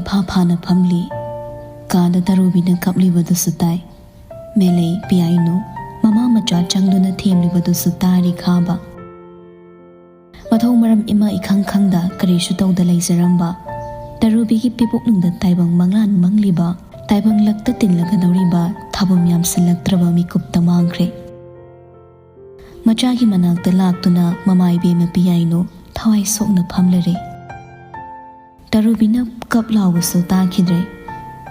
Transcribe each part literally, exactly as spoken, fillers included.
ꯐꯥ ꯐꯥꯅ ꯐꯝꯂꯤ꯫ ꯀꯥꯗ ꯇꯔꯨꯕꯤꯅ ꯀꯞꯂꯤꯕꯗꯨꯁꯨ ꯇꯥꯏ꯫ ꯃꯦꯂꯩ, ꯄꯤꯌꯥꯏꯅꯨ, ꯃꯃꯥ ꯃꯆꯥ ꯆꯪꯗꯨꯅ ꯊꯦꯝꯂꯤꯕꯗꯨꯁꯨ ꯇꯥꯔꯤ ꯈꯥꯕ꯫ ꯃꯊꯧ ꯃꯔꯝ ꯏꯃ ꯏꯈꯪ ꯈꯪꯗ ꯀꯔꯤꯁꯨ ꯇꯧꯗ ꯂꯩꯖꯔꯝꯕ ꯇꯔꯨꯕꯤꯒꯤ ꯄꯤꯕꯨꯛꯅꯨꯡꯗ ꯇꯥꯏꯕꯪ ꯃꯪꯂꯥꯟ ꯃꯪꯂꯤꯕ, ꯇꯥꯏꯕꯪ ꯂꯛꯇ ꯇꯤꯜꯂꯒꯗꯧꯔꯤꯕ ꯊꯥꯕꯝ ꯌꯥꯝꯁꯤꯜꯂꯛꯇ꯭ꯔꯕ ꯃꯤꯀꯨꯞꯇ ꯃꯥꯡꯈ꯭ꯔꯦ꯫ ꯃꯆꯥꯒꯤ ꯃꯅꯥꯛꯇ ꯂꯥꯛꯇꯨꯅ ꯃꯃꯥ ꯏꯕꯦꯝꯃ ꯄꯤꯌꯥꯏꯅꯨ ꯊꯋꯥꯏ ꯁꯣꯛꯅ ꯐꯝꯂꯔꯦ꯫ ꯇꯔꯨꯕꯤꯅ ꯀꯞ ꯂꯥꯎꯕꯁꯨ ꯇꯥꯈꯤꯗ꯭ꯔꯦ꯫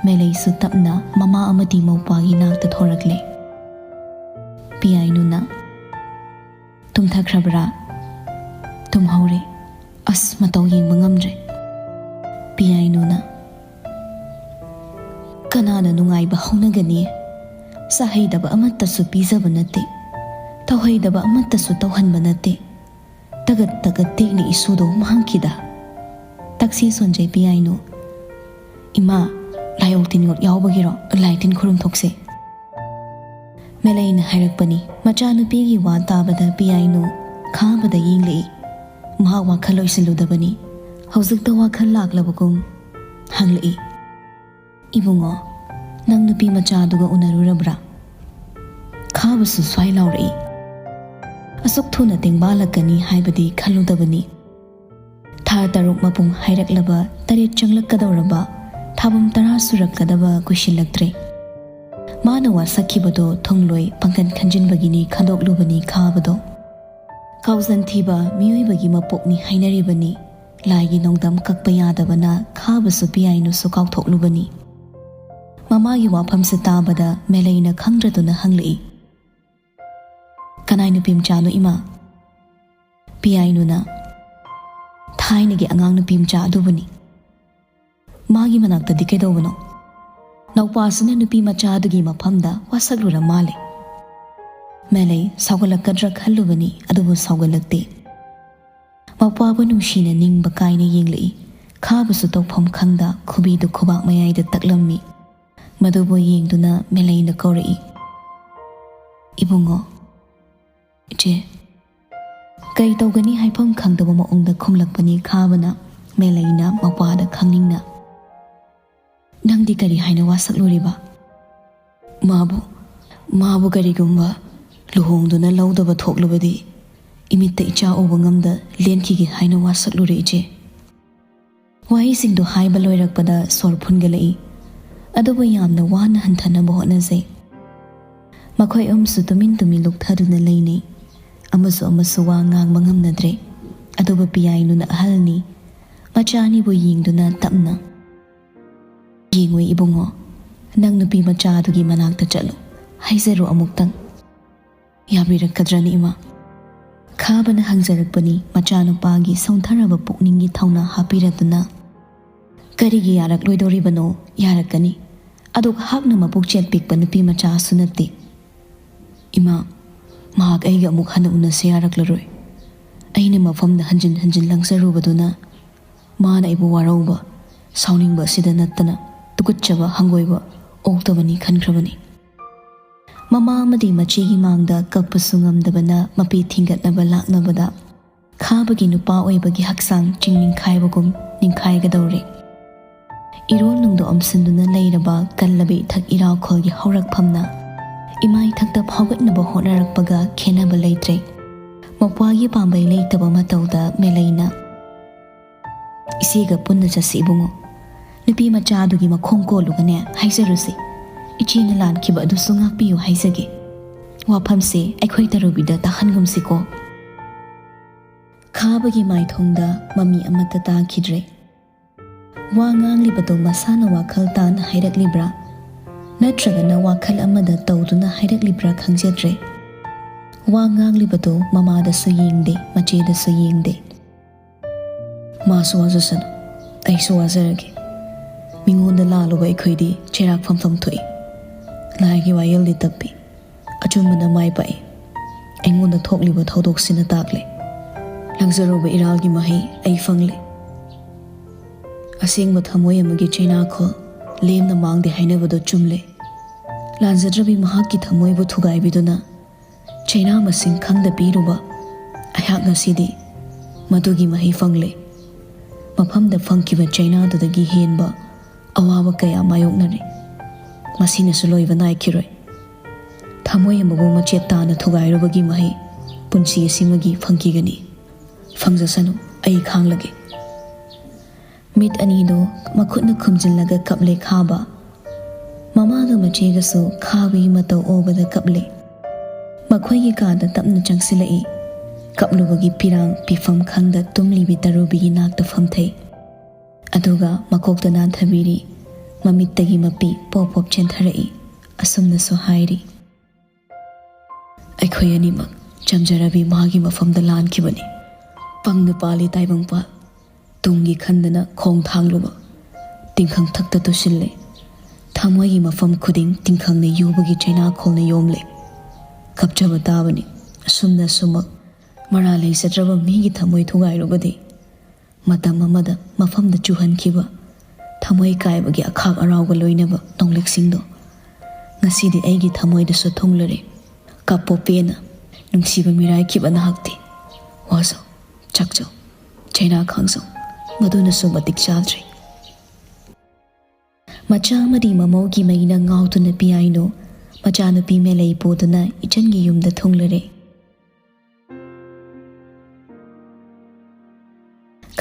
ꯃꯦꯂꯩꯁꯨ ꯇꯞꯅ ꯃꯃꯥ ꯑꯃꯗꯤ ꯃꯧꯄ꯭ꯋꯥꯒꯤ ꯅꯥꯛꯇ ꯊꯣꯔꯛꯂꯦ꯫ ꯄꯤꯌꯥꯏꯅꯨꯅ, "ꯇꯨꯝꯊꯈ꯭ꯔꯕ꯭ꯔꯥ?" "ꯇꯨꯝꯍꯧꯔꯦ꯫ ꯑꯁ, ꯃꯇꯧ ꯌꯦꯡꯕ ꯉꯝꯗ꯭ꯔꯦ꯫" ꯄꯤꯌꯥꯏꯅꯨꯅ, "ꯀꯅꯥꯅ ꯅꯨꯡꯉꯥꯏꯕ ꯍꯧꯅꯒꯅꯤ? ꯆꯥꯍꯩꯗꯕ ꯑꯃꯠꯇꯁꯨ ꯄꯤꯖꯕ ꯅꯠꯇꯦ, ꯇꯧꯍꯩꯗꯕ ꯑꯃꯠꯇꯁꯨ ꯇꯧꯍꯟꯕ ꯅꯠꯇꯦ꯫ ꯇꯒꯠ ꯇꯒꯠ ꯇꯦꯛꯅ ꯏꯁꯨꯗꯣ ꯃꯥꯡꯈꯤꯗ꯫" ꯇꯛꯁꯤ ꯁꯣꯟꯖꯩ ꯄꯤꯌꯥꯏꯅꯨ꯫ "ꯏꯃꯥ, ꯂꯥꯏꯑꯣꯛ ꯇꯤꯟꯑꯣꯛ ꯌꯥꯎꯕꯒꯤꯔꯣ? ꯂꯥꯏ ꯇꯤꯟ ꯈꯨꯔꯨꯝ ꯊꯣꯛꯁꯦ꯫" ꯃꯦꯂꯩꯅ ꯍꯥꯏꯔꯛꯄꯅꯤ꯫ ꯃꯆꯥꯅꯨꯄꯤꯒꯤ ꯋꯥ ꯇꯥꯕꯗ ꯄꯤꯌꯥꯏꯅꯨ ꯈꯥꯕꯗ ꯌꯦꯡꯂꯛꯏ꯫ ꯃꯍꯥꯛ ꯋꯥꯈꯜ ꯂꯣꯏꯁꯤꯜꯂꯨꯗꯕꯅꯤ꯫ ꯍꯧꯖꯤꯛꯇ ꯋꯥꯈꯜ ꯂꯥꯛꯂꯕꯒꯨꯝ ꯍꯪꯂꯛꯏ, "ꯏꯕꯨꯡꯉꯣ, ꯅꯪ ꯅꯨꯄꯤ ꯃꯆꯥꯗꯨꯒ ꯎꯅꯔꯨꯔꯕ꯭ꯔꯥ? ꯈꯥꯕꯁꯨ ꯁ꯭ꯋꯥꯏ ꯂꯥꯎꯔꯛꯏ꯫ ꯑꯁꯨꯛ ꯊꯨꯅ ꯇꯦꯡꯕꯥꯜꯂꯛꯀꯅꯤ ꯍꯥꯏꯕꯗꯤ ꯈꯜꯂꯨꯗꯕꯅꯤ꯫ ꯊꯥ ꯇꯔꯨꯛ ꯃꯄꯨꯡ ꯍꯥꯏꯔꯛꯂꯕ ꯇꯔꯦꯠ ꯆꯪꯂꯛꯀꯗꯧꯔꯕ ꯊꯥꯕꯝ ꯇꯔꯥ ꯁꯨꯔꯛꯀꯗꯕ ꯀꯨꯏꯁꯤꯜꯂꯛꯇ꯭ꯔꯦ꯫" ꯃꯥꯅ ꯋꯥꯁꯛꯈꯤꯕꯗꯣ ꯊꯨꯡꯂꯣꯏ ꯄꯥꯡꯒꯟ ꯈꯟꯖꯤꯟꯕꯒꯤꯅꯤ ꯈꯟꯗꯣꯛꯂꯨꯕꯅꯤ ꯈꯥꯕꯗꯣ꯫ ꯀꯥꯎꯖꯟ ꯊꯤꯕ ꯃꯤꯑꯣꯏꯕꯒꯤ ꯃꯄꯣꯛꯅꯤ ꯍꯥꯏꯅꯔꯤꯕꯅꯤ꯫ ꯂꯥꯏꯒꯤ ꯅꯣꯡꯗꯝ ꯀꯛꯄ ꯌꯥꯗꯕꯅ ꯈꯥꯕꯁꯨ ꯄꯤꯌꯥꯏꯅꯨꯁꯨ ꯀꯥꯎꯊꯣꯛꯂꯨꯕꯅꯤ꯫ ꯃꯃꯥꯒꯤ ꯋꯥꯐꯝꯁꯦ ꯇꯥꯕꯗ ꯃꯦꯂꯩꯅ ꯈꯪꯗ꯭ꯔꯗꯨꯅ ꯍꯪꯂꯛꯏ, "ꯀꯅꯥꯏ ꯅꯨꯄꯤ ꯃꯆꯥꯅꯣ ꯏꯃꯥ?" ꯄꯤꯌꯥꯏꯅꯨꯅ, "ꯊꯥꯏꯅꯒꯤ ꯑꯉꯥꯡ ꯅꯨꯄꯤ ꯃꯆꯥ ꯑꯗꯨꯕꯨꯅꯤ꯫ ꯃꯥꯒꯤ ꯃꯅꯥꯛꯇꯗꯤ ꯀꯩꯗꯧꯕꯅꯣ? ꯅꯧꯄꯥꯁꯤꯅ ꯅꯨꯄꯤ ꯃꯆꯥ ꯑꯗꯨꯒꯤ ꯃꯐꯝꯗ ꯋꯥꯁꯛꯂꯨꯔ ꯃꯥꯜꯂꯦ꯫" ꯃꯦꯂꯩ ꯁꯥꯎꯒꯠꯂꯛꯀꯗ꯭ꯔꯥ ꯈꯜꯂꯨꯕꯅꯤ, ꯑꯗꯨꯕꯨ ꯁꯥꯎꯒꯠꯂꯛꯇꯦ꯫ ꯃꯧꯄ꯭ꯋꯥꯕꯨ ꯅꯨꯡꯁꯤꯅ ꯅꯤꯡꯕ ꯀꯥꯏꯅ ꯌꯦꯡꯂꯛꯏ꯫ ꯈꯥꯕꯁꯨ ꯇꯧꯐꯝ ꯈꯪꯗ ꯈꯨꯕꯤꯗꯨ ꯈꯨꯕꯥꯛ ꯃꯌꯥꯏꯗ ꯇꯛꯂꯝꯃꯤ꯫ ꯃꯗꯨꯕꯨ ꯌꯦꯡꯗꯨꯅ ꯃꯦꯂꯩꯅ ꯀꯧꯔꯛꯏ, "ꯏꯕꯨꯡꯉꯣ꯫" "ꯏꯆꯦ꯫" ꯀꯩ ꯇꯧꯒꯅꯤ ꯍꯥꯏꯐꯝ ꯈꯪꯗꯕ ꯃꯑꯣꯡꯗ ꯈꯨꯝꯂꯛꯄꯅꯤ ꯈꯥꯕꯅ꯫ ꯃꯦꯂꯩꯅ ꯃꯧꯄ꯭ꯋꯥꯗ ꯈꯪꯅꯤꯡꯅ, ꯅꯪꯗꯤ ꯀꯔꯤ ꯍꯥꯏꯅ ꯋꯥꯁꯛꯂꯨꯔꯤꯕ? ꯃꯥꯕꯨ, ꯃꯥꯕꯨ ꯀꯔꯤꯒꯨꯝꯕ ꯂꯨꯍꯣꯡꯗꯨꯅ ꯂꯧꯗꯕ ꯊꯣꯛꯂꯕꯗꯤ, ꯏꯃꯤꯠꯇ ꯏꯆꯥ ꯎꯕ ꯉꯝꯗ ꯂꯦꯟꯈꯤꯒꯦ ꯍꯥꯏꯅ ꯋꯥꯁꯛꯂꯨꯔꯦ, ꯏꯆꯦ꯫ ꯋꯥꯍꯩꯁꯤꯡꯗꯨ ꯍꯥꯏꯕ ꯂꯣꯏꯔꯛꯄꯗ ꯁꯣꯔ ꯐꯨꯟꯒꯠꯂꯛꯏ, ꯑꯗꯨꯕꯨ ꯌꯥꯝꯅ ꯋꯥꯅ ꯍꯟꯊꯅꯕ ꯍꯣꯠꯅꯖꯩ꯫ ꯃꯈꯣꯏ ꯑꯍꯨꯝꯁꯨ ꯇꯨꯃꯤꯟ ꯇꯨꯃꯤꯟ ꯂꯨꯞꯊꯗꯨꯅ ꯂꯩꯅꯩ꯫ ꯑꯃꯁꯨ ꯑꯃꯁꯨ ꯋꯥ ꯉꯥꯡꯕ ꯉꯝꯅꯗ꯭ꯔꯦ꯫ ꯑꯗꯨꯕꯨ ꯄꯤꯌꯥꯏꯅꯨꯅ ꯑꯍꯜꯅꯤ꯫ ꯃꯆꯥ ꯑꯅꯤꯕꯨ ꯌꯦꯡꯗꯨꯅ ꯇꯞꯅ, "ꯌꯦꯡꯉꯨ ꯏꯕꯨꯡꯉꯣ, ꯅꯪ ꯅꯨꯄꯤ ꯃꯆꯥꯗꯨꯒꯤ ꯃꯅꯥꯛꯇ ꯆꯠꯂꯨ, ꯍꯥꯏꯖꯔꯨ ꯑꯃꯨꯛꯇꯪ꯫ ꯌꯥꯕꯤꯔꯛꯀꯗ꯭ꯔꯅꯤ ꯏꯃꯥ?" ꯈꯥꯕꯅ ꯍꯪꯖꯔꯛꯄꯅꯤ, ꯃꯆꯥꯅꯨꯄꯥꯒꯤ ꯁꯣꯟꯊꯔꯕ ꯄꯨꯛꯅꯤꯡꯒꯤ ꯊꯧꯅꯥ ꯍꯥꯞꯄꯤꯔꯗꯨꯅ꯫ "ꯀꯔꯤꯒꯤ ꯌꯥꯔꯛꯂꯣꯏꯗꯧꯔꯤꯕꯅꯣ? ꯌꯥꯔꯛꯀꯅꯤ꯫ ꯑꯗꯨꯒ ꯍꯥꯛꯅ ꯃꯄꯨꯛ ꯆꯦꯠ ꯄꯤꯛꯄ ꯅꯨꯄꯤ ꯃꯆꯥꯁꯨ ꯅꯠꯇꯦ꯫ ꯏꯃꯥ, ꯃꯍꯥꯛ ꯑꯩꯒ ꯑꯃꯨꯛ ꯍꯟꯅ ꯎꯅꯁꯦ ꯌꯥꯔꯛꯂꯔꯣꯏ꯫ ꯑꯩꯅ ꯃꯐꯝꯗ ꯍꯟꯖꯤꯟ ꯍꯟꯖꯤꯟ ꯂꯪꯖꯔꯨꯕꯗꯨꯅ ꯃꯥꯅ ꯑꯩꯕꯨ ꯋꯥꯔꯧꯕ, ꯁꯥꯎꯅꯤꯡꯕ ꯑꯁꯤꯗ ꯅꯠꯇꯅ ꯇꯨꯀꯠꯆꯕ, ꯍꯪꯒꯣꯏꯕ ꯑꯣꯛꯇꯕꯅꯤ ꯈꯟꯈ꯭ꯔꯕꯅꯤ꯫" ꯃꯃꯥ ꯑꯃꯗꯤ ꯃꯆꯦꯒꯤ ꯃꯥꯡꯗ ꯀꯞꯄꯁꯨ ꯉꯝꯗꯕꯅ ꯃꯄꯤ ꯊꯤꯡꯒꯠꯅꯕ ꯂꯥꯛꯅꯕꯗ, ꯈꯥꯕꯒꯤ ꯅꯨꯄꯥ ꯑꯣꯏꯕꯒꯤ ꯍꯛꯆꯥꯡ ꯆꯤꯡ ꯅꯤꯡꯈꯥꯏꯕꯒꯨꯝ ꯅꯤꯡꯈꯥꯏꯒꯗꯧꯔꯦ꯫ ꯏꯔꯣꯜ ꯅꯨꯡꯗꯣ ꯑꯣꯝꯁꯤꯟꯗꯨꯅ ꯂꯩꯔꯕ ꯀꯜꯂꯕ ꯏꯊꯛ ꯏꯔꯥꯈꯣꯜꯒꯤ ꯍꯧꯔꯛꯐꯝꯅ ꯏꯃꯥ ꯏꯊꯛꯇ ꯐꯥꯎꯒꯠꯅꯕ ꯍꯣꯠꯅꯔꯛꯄꯒ ꯈꯦꯟꯅꯕ ꯂꯩꯇ꯭ꯔꯦ꯫ ꯃꯧꯄ꯭ꯋꯥꯒꯤ ꯄꯥꯝꯕꯩ ꯂꯩꯇꯕ ꯃꯇꯧꯗ ꯃꯦꯂꯩꯅ, "ꯏꯆꯦꯒ ꯄꯨꯟꯅ ꯆꯠꯁꯤ ꯏꯕꯨꯡꯉꯣ꯫ ꯅꯨꯄꯤ ꯃꯆꯥꯗꯨꯒꯤ ꯃꯈꯣꯡ ꯀꯣꯜꯂꯨꯒꯅꯦ ꯍꯥꯏꯖꯔꯨꯁꯤ꯫ ꯏꯆꯦꯅ ꯂꯥꯟꯈꯤꯕ ꯑꯗꯨꯁꯨ ꯉꯥꯛꯄꯤꯌꯨ ꯍꯥꯏꯖꯒꯦ꯫ ꯋꯥꯐꯝꯁꯦ ꯑꯩꯈꯣꯏ ꯇꯔꯨꯕꯤꯗ ꯇꯥꯍꯟꯒꯨꯝꯁꯤꯀꯣ꯫" ꯈꯥꯕꯒꯤ ꯃꯥꯏꯊꯣꯡꯗ ꯃꯃꯤ ꯑꯃꯠꯇ ꯇꯥꯈꯤꯗ꯭ꯔꯦ꯫ ꯋꯥ ꯉꯥꯡꯂꯤꯕꯗꯨ ꯃꯁꯥꯅ ꯋꯥꯈꯜ ꯇꯥꯅ ꯍꯥꯏꯔꯛꯂꯤꯕ꯭ꯔꯥ, ꯅꯠꯇ꯭ꯔꯒꯅ ꯋꯥꯈꯜ ꯑꯃꯗ ꯇꯧꯗꯨꯅ ꯍꯥꯏꯔꯛꯂꯤꯕ꯭ꯔꯥ ꯈꯪꯖꯗ꯭ꯔꯦ꯫ ꯋꯥ ꯉꯥꯡꯂꯤꯕꯗꯨ ꯃꯃꯥꯗꯁꯨ ꯌꯦꯡꯗꯦ, ꯃꯆꯦꯗꯁꯨ ꯌꯦꯡꯗꯦ꯫ "ꯃꯥꯁꯨ ꯋꯥꯖꯁꯅꯨ, ꯑꯩꯁꯨ ꯋꯥꯖꯔꯒꯦ꯫ ꯃꯤꯉꯣꯟꯗ ꯂꯥꯜꯂꯨꯕ ꯑꯩꯈꯣꯏꯗꯤ ꯆꯩꯔꯥꯛ ꯐꯝꯐꯝ ꯊꯣꯛꯏ꯫ ꯂꯥꯏꯒꯤ ꯋꯥꯌꯦꯜꯗꯤ ꯇꯞꯄꯤ, ꯑꯆꯨꯝꯕꯅ ꯃꯥꯏ ꯄꯥꯛꯏ꯫ ꯑꯩꯉꯣꯟꯗ ꯊꯣꯛꯂꯤꯕ ꯊꯧꯗꯣꯛꯁꯤꯅ ꯇꯥꯛꯂꯦ꯫ ꯂꯪꯖꯔꯨꯕ ꯏꯔꯥꯜꯒꯤ ꯃꯍꯩ ꯑꯩ ꯐꯪꯂꯦ꯫ ꯑꯁꯦꯡꯕ ꯊꯃꯣꯏ ꯑꯃꯒꯤ ꯆꯩꯅꯥꯈꯣꯜ ꯂꯦꯝꯅ ꯃꯥꯡꯗꯦ ꯍꯥꯏꯅꯕꯗꯨ ꯆꯨꯝꯂꯦ꯫ ꯂꯥꯟꯖꯗ꯭ꯔꯕꯤ ꯃꯍꯥꯛꯀꯤ ꯊꯃꯣꯏꯕꯨ ꯊꯨꯒꯥꯏꯕꯤꯗꯨꯅ ꯆꯩꯅꯥ ꯃꯁꯤꯡ ꯈꯪꯗ ꯄꯤꯔꯨꯕ ꯑꯩꯍꯥꯛ ꯉꯁꯤꯗꯤ ꯃꯗꯨꯒꯤ ꯃꯍꯩ ꯐꯪꯂꯦ꯫ ꯃꯐꯝꯗ ꯐꯪꯈꯤꯕ ꯆꯩꯅꯥꯗꯨꯗꯒꯤ ꯍꯦꯟꯕ ꯑꯋꯥꯕ ꯀꯌꯥ ꯃꯥꯌꯣꯛꯅꯔꯦ꯫ ꯃꯁꯤꯅꯁꯨ ꯂꯣꯏꯕ ꯅꯥꯏꯈꯤꯔꯣꯏ꯫ ꯊꯃꯣꯏ ꯑꯃꯕꯨ ꯃꯆꯦꯠ ꯇꯥꯅ ꯊꯨꯒꯥꯏꯔꯨꯕꯒꯤ ꯃꯍꯩ ꯄꯨꯟꯁꯤ ꯑꯁꯤꯃꯒꯤ ꯐꯪꯈꯤꯒꯅꯤ꯫ ꯐꯪꯖꯁꯅꯨ, ꯑꯩ ꯈꯥꯡꯂꯒꯦ꯫ ꯃꯤꯠ ꯑꯅꯤꯗꯣ ꯃꯈꯨꯠꯅ ꯈꯨꯝꯖꯤꯜꯂꯒ ꯀꯞꯂꯦ ꯈꯥꯕ꯫ ꯃꯃꯥꯒ ꯃꯆꯦꯒꯁꯨ ꯈꯥꯕꯒꯤ ꯃꯇꯧ ꯎꯕꯗ ꯀꯞꯂꯦ꯫ ꯃꯈꯣꯏꯒꯤ ꯀꯥꯗ ꯇꯞꯅ ꯆꯪꯁꯤꯜꯂꯛꯏ꯫ ꯀꯞꯂꯨꯕꯒꯤ ꯄꯤꯔꯥꯡ ꯄꯤꯐꯝ ꯈꯪꯗ ꯇꯨꯝꯂꯤꯕꯤ ꯇꯔꯨꯕꯤꯒꯤ ꯅꯥꯛꯇ ꯐꯝꯊꯩ꯫ ꯑꯗꯨꯒ ꯃꯀꯣꯛꯇ ꯅꯥꯟꯊꯕꯤꯔꯤ꯫ ꯃꯃꯤꯠꯇꯒꯤ ꯃꯄꯤ ꯄꯣꯞ ꯄꯣꯞ ꯆꯦꯟꯊꯔꯛꯏ꯫ ꯑꯁꯨꯝꯅꯁꯨ ꯍꯥꯏꯔꯤ, "ꯑꯩꯈꯣꯏ ꯑꯅꯤꯃꯛ ꯆꯝꯖꯔꯕꯤ ꯃꯥꯒꯤ ꯃꯐꯝꯗ ꯂꯥꯟꯈꯤꯕꯅꯤ꯫ ꯄꯪꯅ ꯄꯥꯜꯂꯤ ꯇꯥꯏꯕꯪꯄꯥꯜ꯫ ꯇꯨꯡꯒꯤ ꯈꯟꯗꯅ ꯈꯣꯡ ꯊꯥꯡꯂꯨꯕ꯫ ꯇꯤꯡꯈꯪ ꯊꯛꯇ ꯇꯨꯁꯤꯜꯂꯦ꯫ ꯊꯃꯣꯏꯒꯤ ꯃꯐꯝ ꯈꯨꯗꯤꯡ ꯇꯤꯡꯈꯪꯅ ꯌꯨꯕꯒꯤ ꯆꯩꯅꯥꯈꯣꯜꯅ ꯌꯣꯝꯂꯦ꯫ ꯀꯞꯆꯕ ꯇꯥꯕꯅꯤ꯫ ꯑꯁꯨꯝꯅ ꯑꯁꯨꯃꯛ ꯃꯔꯥ ꯂꯩꯖꯗ꯭ꯔꯕ ꯃꯤꯒꯤ ꯊꯃꯣꯏ ꯊꯨꯒꯥꯏꯔꯨꯕꯗꯤ ꯃꯇꯝ ꯑꯃꯗ ꯃꯐꯝꯗ ꯆꯨꯍꯟꯈꯤꯕ ꯊꯃꯣꯏ ꯀꯥꯏꯕꯒꯤ ꯑꯈꯥꯛ ꯑꯔꯥꯎꯒ ꯂꯣꯏꯅꯕ ꯅꯣꯡꯂꯤꯛꯁꯤꯡꯗꯣ ꯉꯁꯤꯗꯤ ꯑꯩꯒꯤ ꯊꯃꯣꯏꯗꯁꯨ ꯊꯨꯡꯂꯔꯦ꯫ ꯀꯞꯄꯣ ꯄꯦꯟꯅ, ꯅꯨꯡꯁꯤꯕ ꯃꯤꯔꯥꯏꯈꯤꯕ ꯅꯍꯥꯛꯇꯤ꯫ ꯋꯥꯖꯧ, ꯆꯥꯛꯆꯧ, ꯆꯩꯅꯥ ꯈꯥꯡꯖꯧ, ꯃꯗꯨꯅꯁꯨ ꯃꯇꯤꯛ ꯆꯥꯗ꯭ꯔꯦ"꯫ ꯃꯆꯥ ꯑꯃꯗꯤ ꯃꯃꯧꯒꯤ ꯃꯩꯅ ꯉꯥꯎꯗꯨꯅ ꯄꯤꯌꯥꯏꯅꯨ ꯃꯆꯥꯅꯨꯄꯤ ꯃꯦꯂꯩ ꯄꯨꯗꯨꯅ ꯏꯆꯟꯒꯤ ꯌꯨꯝꯗ ꯊꯨꯡꯂꯔꯦ꯫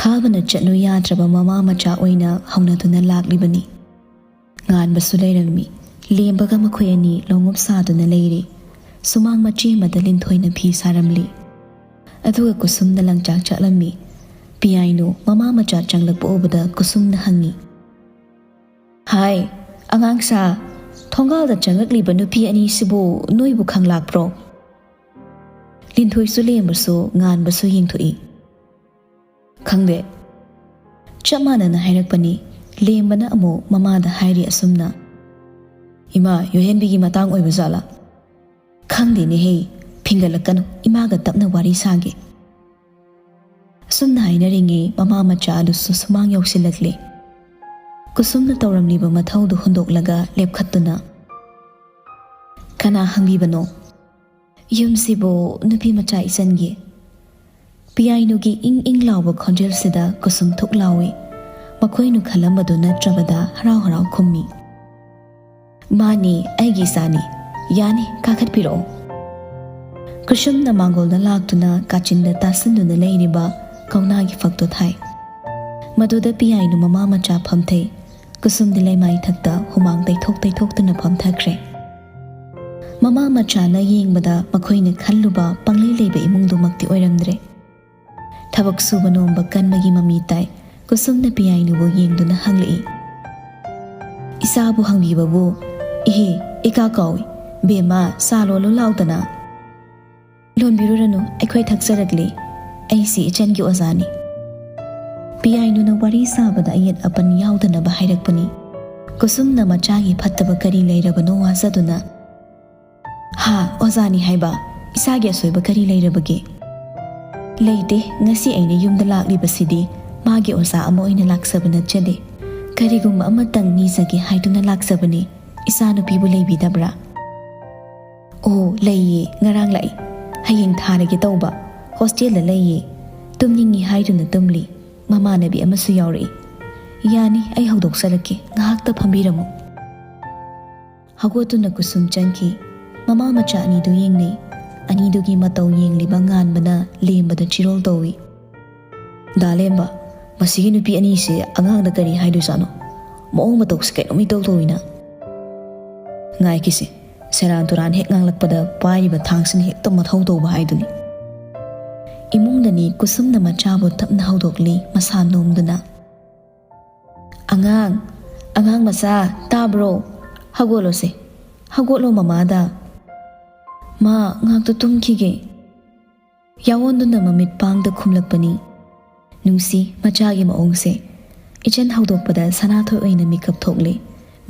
ꯈꯥꯕꯅ ꯆꯠꯂꯨ ꯌꯥꯗ꯭ꯔꯕ ꯃꯃꯥ ꯃꯆꯥ ꯑꯣꯏꯅ ꯍꯧꯅꯗꯨꯅ ꯂꯥꯛꯂꯤꯕꯅꯤ꯫ ꯉꯥꯟꯕꯁꯨ ꯂꯩꯔꯝꯃꯤ꯫ ꯂꯦꯝꯕꯒ ꯃꯈꯣꯏ ꯑꯅꯤ ꯂꯣꯡꯎꯞ ꯁꯥꯗꯨꯅ ꯂꯩꯔꯤ꯫ ꯁꯨꯃꯥꯡ ꯃꯆꯦ ꯑꯃꯗ ꯂꯤꯟꯊꯣꯏꯅ ꯐꯤ ꯁꯥꯔꯝꯂꯤ꯫ ꯑꯗꯨꯒ ꯀꯨꯁꯨꯝꯅ ꯂꯪꯆꯥꯛ ꯆꯥꯛꯂꯝꯃꯤ꯫ ꯄꯤꯌꯥꯏꯅꯨ ꯃꯃꯥ ꯃꯆꯥ ꯆꯪꯂꯛꯄ ꯎꯕꯗ ꯀꯨꯁꯨꯝꯅ ꯍꯪꯉꯤ, "ꯍꯥꯏ, ꯑꯉꯥꯡꯁꯥ, ꯊꯣꯡꯒꯥꯜꯗ ꯆꯪꯂꯛꯂꯤꯕ ꯅꯨꯄꯤ ꯑꯅꯤꯁꯤꯕꯨ ꯅꯣꯏꯕꯨ ꯈꯪꯂꯥꯛꯄ꯭ꯔꯣ?" ꯂꯤꯟꯊꯣꯏꯁꯨ ꯂꯦꯝꯕꯁꯨ ꯉꯥꯟꯕꯁꯨ ꯌꯦꯡꯊꯣꯛꯏ꯫ "ꯈꯪꯗꯦ"꯫ ꯆꯞ ꯃꯥꯟꯅꯅ ꯍꯥꯏꯔꯛꯄꯅꯤ꯫ ꯂꯦꯝꯕꯅ ꯑꯃꯨꯛ ꯃꯃꯥꯗ ꯍꯥꯏꯔꯤ ꯑꯁꯨꯝꯅ, "ꯏꯃꯥ, ꯌꯣꯍꯦꯟꯕꯤꯒꯤ ꯃꯇꯥꯡ ꯑꯣꯏꯕ ꯖꯥꯠꯂꯥ?" "ꯈꯪꯗꯦꯅꯦꯍꯦ, ꯐꯤꯡꯒꯠꯂꯛꯀꯅꯨ, ꯏꯃꯥꯒ ꯇꯞꯅ ꯋꯥꯔꯤ ꯁꯥꯒꯦ"꯫ ꯑꯁꯨꯝꯅ ꯍꯥꯏꯅꯔꯤꯉꯩ ꯃꯃꯥ ꯃꯆꯥ ꯑꯗꯨꯁꯨ ꯁꯨꯃꯥꯡ ꯌꯧꯁꯤꯜꯂꯛꯂꯦ꯫ ꯀꯨꯁꯨꯝꯅ ꯇꯧꯔꯝꯂꯤꯕ ꯃꯊꯧꯗꯨ ꯍꯨꯟꯗꯣꯛꯂꯒ ꯂꯦꯞꯈꯠꯇꯨꯅ, "ꯀꯅꯥ ꯍꯪꯕꯤꯕꯅꯣ? ꯌꯨꯝꯁꯤꯕꯨ ꯅꯨꯄꯤ ꯃꯆꯥ ꯏꯆꯟꯒꯤ?" ꯄꯤꯌꯥꯏꯅꯨꯒꯤ ꯏꯪ ꯏꯪ ꯂꯥꯎꯕ ꯈꯣꯟꯖꯦꯜꯁꯤꯗ ꯀꯨꯁꯨꯝ ꯊꯨꯛ ꯂꯥꯎꯏ꯫ ꯃꯈꯣꯏꯅ ꯈꯜꯂꯝꯕꯗꯨ ꯅꯠꯇ꯭ꯔꯕꯗ ꯍꯔꯥꯎ ꯍꯔꯥꯎ ꯈꯨꯝꯃꯤ꯫ "ꯃꯥꯅꯤ, ꯑꯩꯒꯤ ꯏꯆꯥꯅꯤ꯫ ꯌꯥꯅꯤ, ꯀꯥꯈꯠꯄꯤꯔꯛꯑꯣ꯫" ꯀꯨꯁꯨꯝꯅ ꯃꯥꯡꯒꯣꯜꯗ ꯂꯥꯛꯇꯨꯅ ꯀꯥꯆꯤꯟꯗ ꯇꯥꯁꯤꯟꯗꯨꯅ ꯂꯩꯔꯤꯕ ꯀꯧꯅꯥꯒꯤ ꯐꯛꯇꯣ ꯊꯥꯏ꯫ ꯃꯗꯨꯗ ꯄꯤꯌꯥꯏꯅꯨ ꯃꯃꯥ ꯃꯆꯥ ꯐꯝꯊꯩ꯫ ꯀꯨꯁꯨꯝꯗꯤ ꯂꯩꯃꯥꯏ ꯊꯛꯇ ꯍꯨꯃꯥꯡ ꯇꯩꯊꯣꯛ ꯇꯩꯊꯣꯛꯇꯨꯅ ꯐꯝꯊꯈ꯭ꯔꯦ꯫ ꯃꯃꯥ ꯃꯆꯥꯅ ꯌꯦꯡꯕꯗ ꯃꯈꯣꯏꯅ ꯈꯜꯂꯨꯕ ꯄꯪꯂꯩ ꯂꯩꯕ ꯏꯃꯨꯡꯗꯨꯃꯛꯇꯤ ꯑꯣꯏꯔꯝꯗ꯭ꯔꯦ꯫ ꯊꯕꯛ ꯁꯨꯕ ꯅꯣꯝꯕ ꯀꯟꯕꯒꯤ ꯃꯃꯤ ꯇꯥꯏ꯫ ꯀꯨꯁꯨꯝꯅ ꯄꯤꯌꯥꯏꯅꯨꯕꯨ ꯌꯦꯡꯗꯨꯅ ꯍꯪꯂꯛꯏ꯫ "ꯏꯆꯥꯕꯨ ꯍꯪꯕꯤꯕꯕꯨ ꯏꯍꯦ ꯏꯀꯥ ꯀꯥꯎꯏ꯫ ꯕꯦꯝꯃ, ꯆꯥ ꯂꯣꯜꯂꯨ ꯂꯥꯎꯗꯅ꯫" "ꯂꯣꯟꯕꯤꯔꯨꯔꯅꯨ, ꯑꯩꯈꯣꯏ ꯊꯛꯆꯔꯛꯂꯤ꯫ ꯑꯩꯁꯤ ꯏꯆꯟꯒꯤ ꯑꯣꯖꯥꯅꯤ꯫" ꯄꯤꯌꯥꯏꯅꯨꯅ ꯋꯥꯔꯤ ꯁꯥꯕꯗ ꯑꯌꯦꯠ ꯑꯄꯟ ꯌꯥꯎꯗꯅꯕ ꯍꯥꯏꯔꯛꯄꯅꯤ꯫ ꯀꯨꯁꯨꯝꯅ ꯃꯆꯥꯒꯤ ꯐꯠꯇꯕ ꯀꯔꯤ ꯂꯩꯔꯕꯅꯣ ꯋꯥꯖꯗꯨꯅ, "ꯍꯥ, ꯑꯣꯖꯥꯅꯤ ꯍꯥꯏꯕ? ꯏꯆꯥꯒꯤ ꯑꯁꯣꯏꯕ ꯀꯔꯤ ꯂꯩꯔꯕꯒꯦ?" "ꯂꯩꯇꯦ, ꯉꯁꯤ ꯑꯩꯅ ꯌꯨꯝꯗ ꯂꯥꯛꯂꯤꯕꯁꯤꯗꯤ ꯃꯥꯒꯤ ꯑꯣꯖꯥ ꯑꯃ ꯑꯣꯏꯅ ꯂꯥꯛꯆꯕ ꯅꯠꯆꯗꯦ꯫ ꯀꯔꯤꯒꯨꯝꯕ ꯑꯃꯇꯪ ꯅꯤꯖꯒꯦ ꯍꯥꯏꯗꯨꯅ ꯂꯥꯛꯆꯕꯅꯤ꯫ ꯏꯆꯥꯅꯨꯄꯤꯕꯨ ꯂꯩꯕꯤꯗꯕ꯭ꯔꯥ?" "ꯑꯣ, ꯂꯩꯌꯦ, ꯉꯔꯥꯡ ꯂꯥꯛꯏ꯫ ꯍꯌꯦꯡ ꯊꯥꯔꯒꯦ ꯇꯧꯕ꯫ ꯍꯣꯁꯇꯦꯜꯗ ꯂꯩꯌꯦ꯫ ꯇꯨꯝꯅꯤꯡꯉꯤ ꯍꯥꯏꯗꯨꯅ ꯇꯨꯝꯂꯤ꯫ ꯃꯃꯥꯟꯅꯕꯤ ꯑꯃꯁꯨ ꯌꯥꯎꯔꯛꯏ꯫ ꯌꯥꯅꯤ, ꯑꯩ ꯍꯧꯗꯣꯛꯆꯔꯛꯀꯦ, ꯉꯥꯏꯍꯥꯛꯇ ꯐꯝꯕꯤꯔꯝꯃꯨ꯫" ꯍꯧꯒꯠꯇꯨꯅ ꯀꯨꯁꯨꯝ ꯆꯪꯈꯤ꯫ ꯃꯃꯥ ꯃꯆꯥ ꯑꯅꯤꯗꯨ ꯌꯦꯡꯅꯩ꯫ ꯑꯅꯤꯗꯨꯒꯤ ꯃꯇꯧ ꯌꯦꯡꯂꯤꯕ ꯉꯥꯟꯕꯅ ꯂꯦꯝꯕꯗ ꯆꯤꯔꯣꯜ ꯇꯧꯏ꯫ "ꯗꯥ ꯂꯦꯝꯕ, ꯃꯁꯤꯒꯤ ꯅꯨꯄꯤ ꯑꯅꯤꯁꯦ ꯑꯉꯥꯡꯗ ꯀꯔꯤ ꯍꯥꯏꯗꯣꯏꯖꯥꯠꯅꯣ? ꯃꯑꯣꯡ ꯃꯇꯧꯁꯦ ꯀꯩꯅꯣꯝ ꯏꯇꯧ ꯇꯧꯏꯅ꯫" "ꯉꯥꯏꯈꯤꯁꯦ, ꯁꯦꯔꯥꯟ ꯇꯨꯔꯥꯟ ꯍꯦꯛ ꯉꯥꯡꯂꯛꯄꯗ ꯄꯥꯏꯔꯤꯕ ꯊꯥꯡꯁꯤꯅ ꯍꯦꯛꯇ ꯃꯊꯧ ꯇꯧꯕ ꯍꯥꯏꯗꯨꯅꯤ꯫" ꯏꯃꯨꯡꯗꯅꯤ ꯀꯨꯁꯨꯝꯅ ꯃꯆꯥꯕꯨ ꯇꯞꯅ ꯍꯧꯗꯣꯛꯂꯤ, ꯃꯁꯥ ꯅꯣꯝꯗꯨꯅ꯫ "ꯑꯉꯥꯡ, ꯑꯉꯥꯡ ꯃꯆꯥ, ꯇꯥꯕ꯭ꯔꯣ? ꯍꯧꯒꯠꯂꯣꯁꯦ, ꯍꯧꯒꯠꯂꯣ ꯃꯃꯥꯗ꯫ ꯃꯥ ꯉꯥꯛꯇ ꯇꯨꯝꯈꯤꯒꯦ꯫" ꯌꯥꯑꯣꯟꯗꯨꯅ ꯃꯃꯤꯠ ꯄꯥꯡꯗ ꯈꯨꯝꯂꯛꯄꯅꯤ꯫ ꯅꯨꯡꯁꯤ ꯃꯆꯥꯒꯤ ꯃꯑꯣꯡꯁꯦ꯫ ꯏꯆꯟ ꯍꯧꯗꯣꯛꯄꯗ ꯁꯅꯥꯊꯣꯏ ꯑꯣꯏꯅ ꯃꯤꯀꯞ ꯊꯣꯛꯂꯦ꯫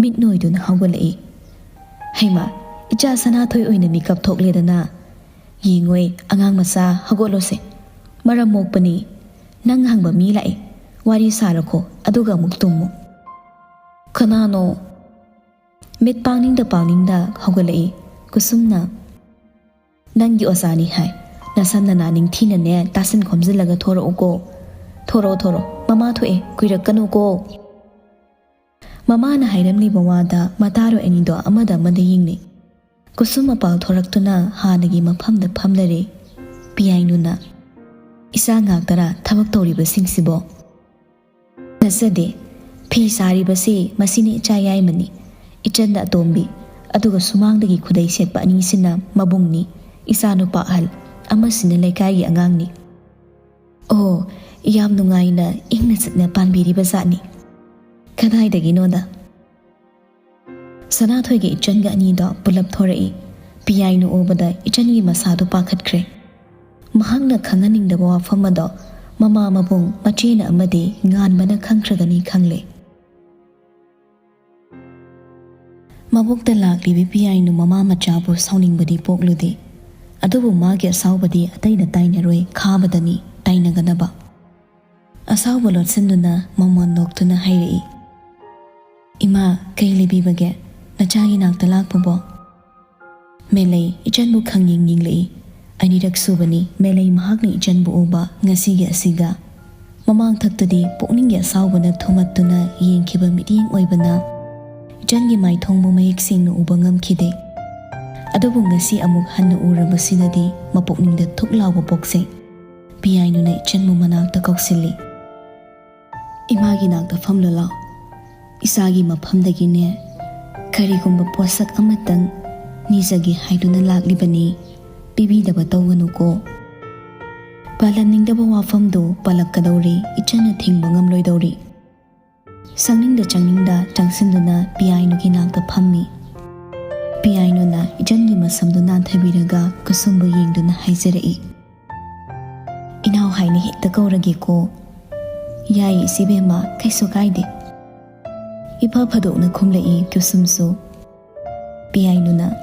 ꯃꯤꯠ ꯅꯣꯏꯗꯨꯅ ꯍꯧꯒꯠꯂꯛꯏ꯫ "ꯍꯩꯃꯥ, ꯏꯆꯥ ꯁꯅꯥꯊꯣꯏ ꯑꯣꯏꯅ ꯃꯤꯀꯞ ꯊꯣꯛꯂꯦꯗꯅ꯫ ꯌꯦꯡꯉꯣꯏ, ꯑꯉꯥꯡ ꯃꯆꯥ, ꯍꯧꯒꯠꯂꯣꯁꯦ꯫ ꯃꯔꯝ ꯃꯣꯛꯄꯅꯤ꯫ ꯅꯪ ꯍꯪꯕ ꯃꯤ ꯂꯥꯛꯏ꯫ ꯋꯥꯔꯤ ꯁꯥꯔꯈꯣ, ꯑꯗꯨꯒ ꯑꯃꯨꯛ ꯇꯨꯝꯃꯨ꯫" "ꯀꯅꯥꯅꯣ?" ꯃꯤꯠ ꯄꯥꯡꯅꯤꯡꯗ ꯄꯥꯡꯅꯤꯡꯗ ꯍꯧꯒꯠꯂꯛꯏ ꯀꯨꯁꯨꯝꯅ꯫ "ꯅꯪꯒꯤ ꯑꯣꯖꯥꯅꯤ ꯍꯥꯏ꯫ ꯅꯁꯝ ꯅꯅꯥ ꯅꯤꯡꯊꯤꯅꯅꯦ ꯇꯥꯁꯤꯟ ꯈꯣꯝꯖꯤꯜꯂꯒ ꯊꯣꯔꯛꯎꯀꯣ꯫ ꯊꯣꯔꯛꯑꯣ, ꯊꯣꯔꯛꯑꯣ꯫ "ꯃꯃꯥ ꯊꯣꯛꯑꯦ, ꯀꯨꯏꯔꯛꯀꯅꯨꯀꯣ"꯫ ꯃꯃꯥꯅ ꯍꯥꯏꯔꯝꯂꯤꯕ ꯋꯥꯗ ꯃꯇꯥꯔꯣꯏ ꯑꯅꯤꯗꯣ ꯑꯃꯗ ꯑꯃꯗ ꯌꯦꯡꯅꯩ꯫ ꯀꯨꯁꯨꯝ ꯃꯄꯥꯜ ꯊꯣꯔꯛꯇꯨꯅ ꯍꯥꯟꯅꯒꯤ ꯃꯐꯝꯗ ꯐꯝꯂꯔꯦ꯫ ꯄꯤꯌꯥꯏꯅꯨꯅ, "ꯏꯆꯥ ꯉꯥꯛꯇꯔꯥ ꯊꯕꯛ ꯇꯧꯔꯤꯕꯁꯤꯡꯁꯤꯕꯣ?" "ꯅꯠꯆꯗꯦ, ꯐꯤ ꯁꯥꯔꯤꯕꯁꯤ ꯃꯁꯤꯅꯤ ꯏꯆꯥ ꯌꯥꯏꯃꯅꯤ, ꯏꯆꯟꯅ ꯑꯇꯣꯝꯕꯤ, ꯑꯗꯨꯒ ꯁꯨꯃꯥꯡꯗꯒꯤ ꯈꯨꯗꯩ ꯁꯦꯠꯄ ꯑꯅꯤꯁꯤꯅ ꯃꯕꯨꯡꯅꯤ, ꯏꯆꯥ ꯅꯨꯄꯥ ꯑꯍꯜ, ꯑꯃꯁꯤꯅ ꯂꯩꯀꯥꯏꯒꯤ ꯑꯉꯥꯡꯅꯤ"꯫ "ꯑꯣ, ꯌꯥꯝ ꯅꯨꯡꯉꯥꯏꯅ ꯏꯪꯅ ꯆꯤꯛꯅ ꯄꯥꯟꯕꯤꯔꯤꯕ ꯖꯥꯠꯅꯤ꯫ ꯀꯗꯥꯏꯗꯒꯤꯅꯣꯗ"꯫ ꯁꯅꯥꯊꯣꯏꯒ ꯏꯆꯟꯒ ꯑꯅꯤꯗꯣ ꯄꯨꯂꯞ ꯊꯣꯔꯛꯏ꯫ ꯄꯤꯌꯥꯏꯅꯨ ꯎꯕꯗ ꯏꯆꯟꯒꯤ ꯃꯁꯥꯗꯨ ꯄꯥꯈꯠꯈ꯭ꯔꯦ꯫ ꯃꯍꯥꯛꯅ ꯈꯪꯍꯟꯅꯤꯡꯗꯕ ꯋꯥꯐꯝ ꯑꯗꯣ ꯃꯃꯥ ꯃꯕꯨꯡ ꯃꯆꯦꯅ ꯑꯃꯗꯤ ꯉꯥꯟꯕꯅ ꯈꯪꯈ꯭ꯔꯒꯅꯤ ꯈꯪꯂꯦ꯫ ꯃꯕꯣꯛꯇ ꯂꯥꯛꯂꯤꯕꯤ ꯄꯤꯌꯥꯏꯅꯨ ꯃꯃꯥ ꯃꯆꯥꯕꯨ ꯁꯥꯎꯅꯤꯡꯕꯗꯤ ꯄꯣꯛꯂꯨꯗꯦ꯫ ꯑꯗꯨꯕꯨ ꯃꯥꯒꯤ ꯑꯁꯥꯎꯕꯗꯤ ꯑꯇꯩꯗ ꯇꯥꯏꯅꯔꯣꯏ, ꯈꯥꯕꯗꯅꯤ ꯇꯥꯏꯅꯒꯗꯕ꯫ ꯑꯁꯥꯎꯕ ꯂꯣꯠꯁꯤꯟꯗꯨꯅ ꯃꯃꯣꯟ ꯅꯣꯛꯇꯨꯅ ꯍꯥꯏꯔꯛꯏ, "ꯏꯃꯥ, ꯀꯩ ꯂꯩꯕꯤꯕꯒꯦ? ꯅꯆꯥꯒꯤ ꯅꯥꯛꯇ ꯂꯥꯛꯄꯕꯣ?" ꯃꯦꯂꯩ ꯏꯆꯟꯕꯨ ꯈꯪꯌꯦꯡ ꯌꯦꯡꯂꯛꯏ꯫ ꯑꯅꯤꯔꯛ ꯁꯨꯕꯅꯤ ꯃꯦꯂꯩ ꯃꯍꯥꯛꯅ ꯏꯆꯟꯕꯨ ꯎꯕ ꯉꯁꯤꯒꯤ ꯑꯁꯤꯒ꯫ ꯃꯃꯥꯡꯊꯛꯇꯗꯤ ꯄꯨꯛꯅꯤꯡꯒꯤ ꯑꯁꯥꯎꯕꯅ ꯊꯨꯝꯃꯠꯇꯨꯅ ꯌꯦꯡꯈꯤꯕ ꯃꯤꯠꯌꯦꯡ ꯑꯣꯏꯕꯅ ꯏꯆꯟꯒꯤ ꯃꯥꯏꯊꯣꯡꯕꯨ ꯃꯌꯦꯛ ꯁꯦꯡꯅ ꯎꯕ ꯉꯝꯈꯤꯗꯦ꯫ ꯑꯗꯨꯕꯨ ꯉꯁꯤ ꯑꯃꯨꯛ ꯍꯟꯅ ꯎꯔꯕꯁꯤꯗꯗꯤ ꯃꯄꯨꯛꯅꯤꯡꯗ ꯊꯨꯛ ꯂꯥꯎꯕ ꯄꯣꯛꯆꯩ꯫ ꯄꯤꯌꯥꯏꯅꯨꯅ ꯏꯆꯟꯕꯨ ꯃꯅꯥꯛꯇ ꯀꯧꯁꯤꯜꯂꯤ꯫ "ꯏꯃꯥꯒꯤ ꯅꯥꯛꯇ ꯐꯝꯂꯨ ꯂꯥꯎ꯫ ꯏꯆꯥꯒꯤ ꯃꯐꯝꯗꯒꯤꯅꯦ, ꯀꯔꯤꯒꯨꯝꯕ ꯄꯣꯠꯁꯛ ꯑꯃꯇꯪ ꯅꯤꯖꯒꯦ ꯍꯥꯏꯗꯨꯅ ꯂꯥꯛꯂꯤꯕꯅꯤ, ꯄꯤꯕꯤꯗꯕ ꯇꯧꯒꯅꯨꯀꯣ"꯫ ꯄꯥꯜꯍꯟꯅꯤꯡꯗꯕ ꯋꯥꯐꯝꯗꯨ ꯄꯥꯜꯂꯛꯀꯗꯧꯔꯤ, ꯏꯆꯟꯅ ꯊꯤꯡꯕ ꯉꯝꯂꯣꯏꯗꯧꯔꯤ꯫ ꯆꯪꯅꯤꯡꯗ ꯆꯪꯅꯤꯡꯗ ꯆꯪꯁꯤꯟꯗꯨꯅ ꯄꯤꯌꯥꯏꯅꯨꯒꯤ ꯅꯥꯛꯇ ꯐꯝꯃꯤ꯫ ꯄꯤꯌꯥꯏꯅꯨꯅ ꯏꯆꯟꯒꯤ ꯃꯁꯝꯗꯨ ꯅꯥꯟꯊꯕꯤꯔꯒ ꯀꯨꯁꯨꯝꯕꯨ ꯌꯦꯡꯗꯨꯅ ꯍꯥꯏꯖꯔꯛꯏ, "ꯏꯅꯥꯎ ꯍꯥꯏꯅ ꯍꯦꯛꯇ ꯀꯧꯔꯒꯦꯀꯣ"꯫ "ꯌꯥꯏ ꯏꯆꯦꯕꯦꯝꯃ, ꯀꯩꯁꯨ ꯀꯥꯏꯗꯦ"꯫ ꯏꯐ ꯐꯗꯣꯛꯅ ꯈꯨꯝꯂꯛꯏ ꯀꯨꯁꯨꯝꯁꯨ꯫ ꯄꯤꯌꯥꯏꯅꯨꯅ,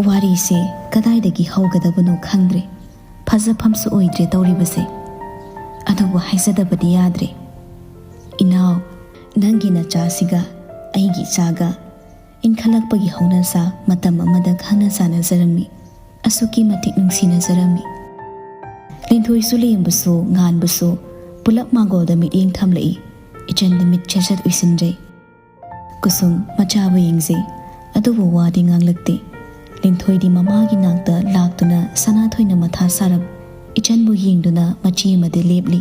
"ꯋꯥꯔꯤꯁꯦ ꯀꯗꯥꯏꯗꯒꯤ ꯍꯧꯒꯗꯕꯅꯣ ꯈꯪꯗ꯭ꯔꯦ, ꯐꯖꯐꯝꯁꯨ ꯑꯣꯏꯗ꯭ꯔꯦ ꯇꯧꯔꯤꯕꯁꯦ꯫ ꯑꯗꯨꯕꯨ ꯍꯥꯏꯖꯗꯕꯗꯤ ꯌꯥꯗ꯭ꯔꯦ꯫ ꯏꯅꯥꯎ, ꯅꯪꯒꯤ ꯅꯆꯥꯁꯤꯒ ꯑꯩꯒꯤ ꯏꯆꯥꯒ ꯏꯟꯈꯠꯂꯛꯄꯒꯤ ꯍꯧꯅꯁꯥ ꯃꯇꯝ ꯑꯃꯗ ꯈꯪꯅ ꯆꯥꯟꯅꯖꯔꯝꯃꯤ, ꯑꯁꯨꯛꯀꯤ ꯃꯇꯤꯛ ꯅꯨꯡꯁꯤꯅꯖꯔꯝꯃꯤ꯫ ꯂꯤꯟꯊꯣꯏꯁꯨ ꯂꯦꯝꯕꯁꯨ ꯉꯥꯟꯕꯁꯨ ꯄꯨꯂꯞ ꯃꯥꯡꯒꯣꯜꯗ ꯃꯤꯠꯌꯦꯡ ꯊꯝꯂꯛꯏ꯫ ꯏꯆꯟꯗꯤ ꯃꯤꯠ ꯆꯦꯖꯠ ꯎꯏꯁꯤꯟꯖꯩ꯫ ꯀꯨꯁꯨꯝ ꯃꯆꯥꯕꯨ ꯌꯦꯡꯖꯩ, ꯑꯗꯨꯕꯨ ꯋꯥꯗꯤ ꯉꯥꯡꯂꯛꯇꯦ꯫ ꯂꯤꯟꯊꯣꯏꯗꯤ ꯃꯃꯥꯒꯤ ꯅꯥꯛꯇ ꯂꯥꯛꯇꯨꯅ ꯁꯅꯥꯊꯣꯏꯅ ꯃꯊꯥ ꯁꯥꯔꯕ ꯏꯆꯟꯕꯨ ꯌꯦꯡꯗꯨꯅ ꯃꯆꯤ ꯑꯃꯗꯤ ꯂꯦꯞꯂꯤ꯫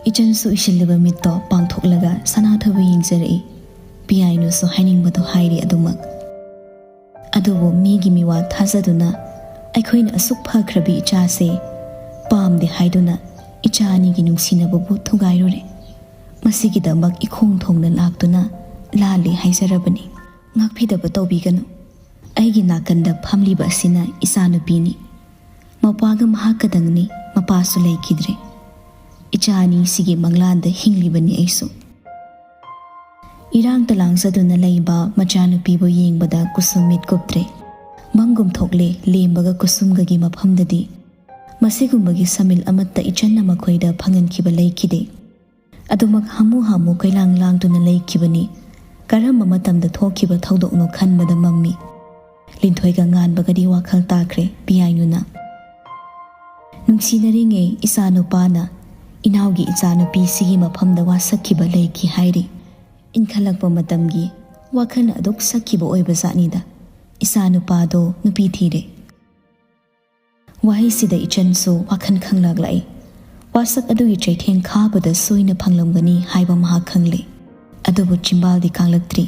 ꯏꯆꯟꯁꯨ ꯎꯏꯁꯤꯜꯂꯤꯕ ꯃꯤꯠꯇꯣ ꯄꯥꯡꯊꯣꯛꯂꯒ ꯁꯅꯥꯊꯣꯏꯕꯨ ꯌꯦꯡꯖꯔꯛꯏ꯫ ꯄꯤꯌꯥꯏꯅꯨꯁꯨ ꯍꯥꯏꯅꯤꯡꯕꯗꯣ ꯍꯥꯏꯔꯤ ꯑꯗꯨꯃꯛ꯫ ꯑꯗꯨꯕꯨ ꯃꯤꯒꯤ ꯃꯤꯋꯥ ꯊꯥꯖꯗꯨꯅ ꯑꯩꯈꯣꯏꯅ ꯑꯁꯨꯛ ꯐꯈ꯭ꯔꯕꯤ ꯏꯆꯥꯁꯦ ꯄꯥꯝꯗꯦ ꯍꯥꯏꯗꯨꯅ ꯏꯆꯥ ꯑꯅꯤꯒꯤ ꯅꯨꯡꯁꯤꯅꯕꯕꯨ ꯊꯨꯒꯥꯏꯔꯨꯔꯦ꯫ ꯃꯁꯤꯒꯤꯗꯃꯛ ꯏꯈꯣꯡ ꯊꯣꯡꯅ ꯂꯥꯛꯇꯨꯅ ꯂꯥꯜꯂꯦ ꯍꯥꯏꯖꯔꯕꯅꯤ꯫ ꯉꯥꯛꯄꯤꯗꯕ ꯇꯧꯕꯤꯒꯅꯨ꯫ ꯑꯩꯒꯤ ꯅꯥꯀꯟꯗ ꯐꯝꯂꯤꯕ ꯑꯁꯤꯅ ꯏꯆꯥꯅꯨꯄꯤꯅꯤ꯫ ꯃꯄꯥꯒ ꯃꯍꯥꯛꯀꯗꯪꯅꯤ, ꯃꯄꯥꯁꯨ ꯂꯩꯈꯤꯗ꯭ꯔꯦ꯫ ꯏꯆꯥ ꯑꯅꯤꯁꯤꯒꯤ ꯃꯪꯂꯥꯟꯗ ꯍꯤꯡꯂꯤꯕꯅꯤ ꯑꯩꯁꯨ꯫ ꯏꯔꯥꯡꯇ ꯂꯥꯡꯖꯗꯨꯅ ꯂꯩꯕ ꯃꯆꯥꯅꯨꯄꯤꯕꯨ ꯌꯦꯡꯕꯗ ꯀꯨꯁꯨꯝ ꯃꯤꯠ ꯀꯨꯞꯇ꯭ꯔꯦ꯫ ꯃꯝꯒꯨꯝ ꯊꯣꯛꯂꯦ ꯂꯦꯝꯕꯒ ꯀꯨꯁꯨꯝꯒꯒꯤ ꯃꯐꯝꯗꯗꯤ꯫ ꯃꯁꯤꯒꯨꯝꯕꯒꯤ ꯁꯃꯤꯜ ꯑꯃꯠꯇ ꯏꯆꯟꯅ ꯃꯈꯣꯏꯗ ꯐꯪꯍꯟꯈꯤꯕ ꯂꯩꯈꯤꯗꯦ꯫ ꯑꯗꯨꯃꯛ ꯍꯥꯃꯨ ꯍꯥꯃꯨ ꯀꯣꯏꯂꯥꯡ ꯂꯥꯡꯗꯨꯅ ꯂꯩꯈꯤꯕꯅꯤ꯫ ꯀꯔꯝꯕ ꯃꯇꯝꯗ ꯊꯣꯛꯈꯤꯕ ꯊꯧꯗꯣꯛꯅꯣ ꯈꯟꯕꯗ ꯃꯝꯃꯤ꯫ ꯂꯤꯟꯊꯣꯏꯒ ꯉꯥꯟꯕꯒꯗꯤ ꯋꯥꯈꯜ ꯇꯥꯈ꯭ꯔꯦ ꯄꯤꯌꯥꯏꯅꯨꯅ꯫ ꯅꯨꯡꯁꯤꯅꯔꯤꯉꯩ ꯏꯆꯥꯅꯨꯄꯥꯅ ꯏꯅꯥꯎꯒꯤ ꯏꯆꯥꯅꯨꯄꯤꯁꯤꯒꯤ ꯃꯐꯝꯗ ꯋꯥꯁꯛꯈꯤꯕ ꯂꯩꯈꯤ ꯍꯥꯏꯔꯤ꯫ ꯏꯟꯈꯠꯂꯛꯄ ꯃꯇꯝꯒꯤ ꯋꯥꯈꯜꯅ ꯑꯗꯨꯛ ꯁꯛꯈꯤꯕ ꯑꯣꯏꯕ ꯖꯥꯠꯅꯤꯗ꯫ ꯏꯆꯥꯅꯨꯄꯥꯗꯣ ꯅꯨꯄꯤ ꯊꯤꯔꯦ꯫ ꯋꯥꯍꯩꯁꯤꯗ ꯏꯆꯟꯁꯨ ꯋꯥꯈꯜ ꯈꯪꯂꯛꯂꯛꯏ꯫ ꯋꯥꯁꯛ ꯑꯗꯨꯒꯤ ꯆꯩꯊꯦꯡ ꯈꯥꯕꯗ ꯁꯣꯏꯅ ꯐꯪꯂꯝꯒꯅꯤ ꯍꯥꯏꯕ ꯃꯍꯥꯛ ꯈꯪꯂꯦ꯫ ꯑꯗꯨꯕꯨ ꯆꯤꯝꯕꯥꯜꯗꯤ ꯀꯥꯡꯂꯛꯇ꯭ꯔꯤ꯫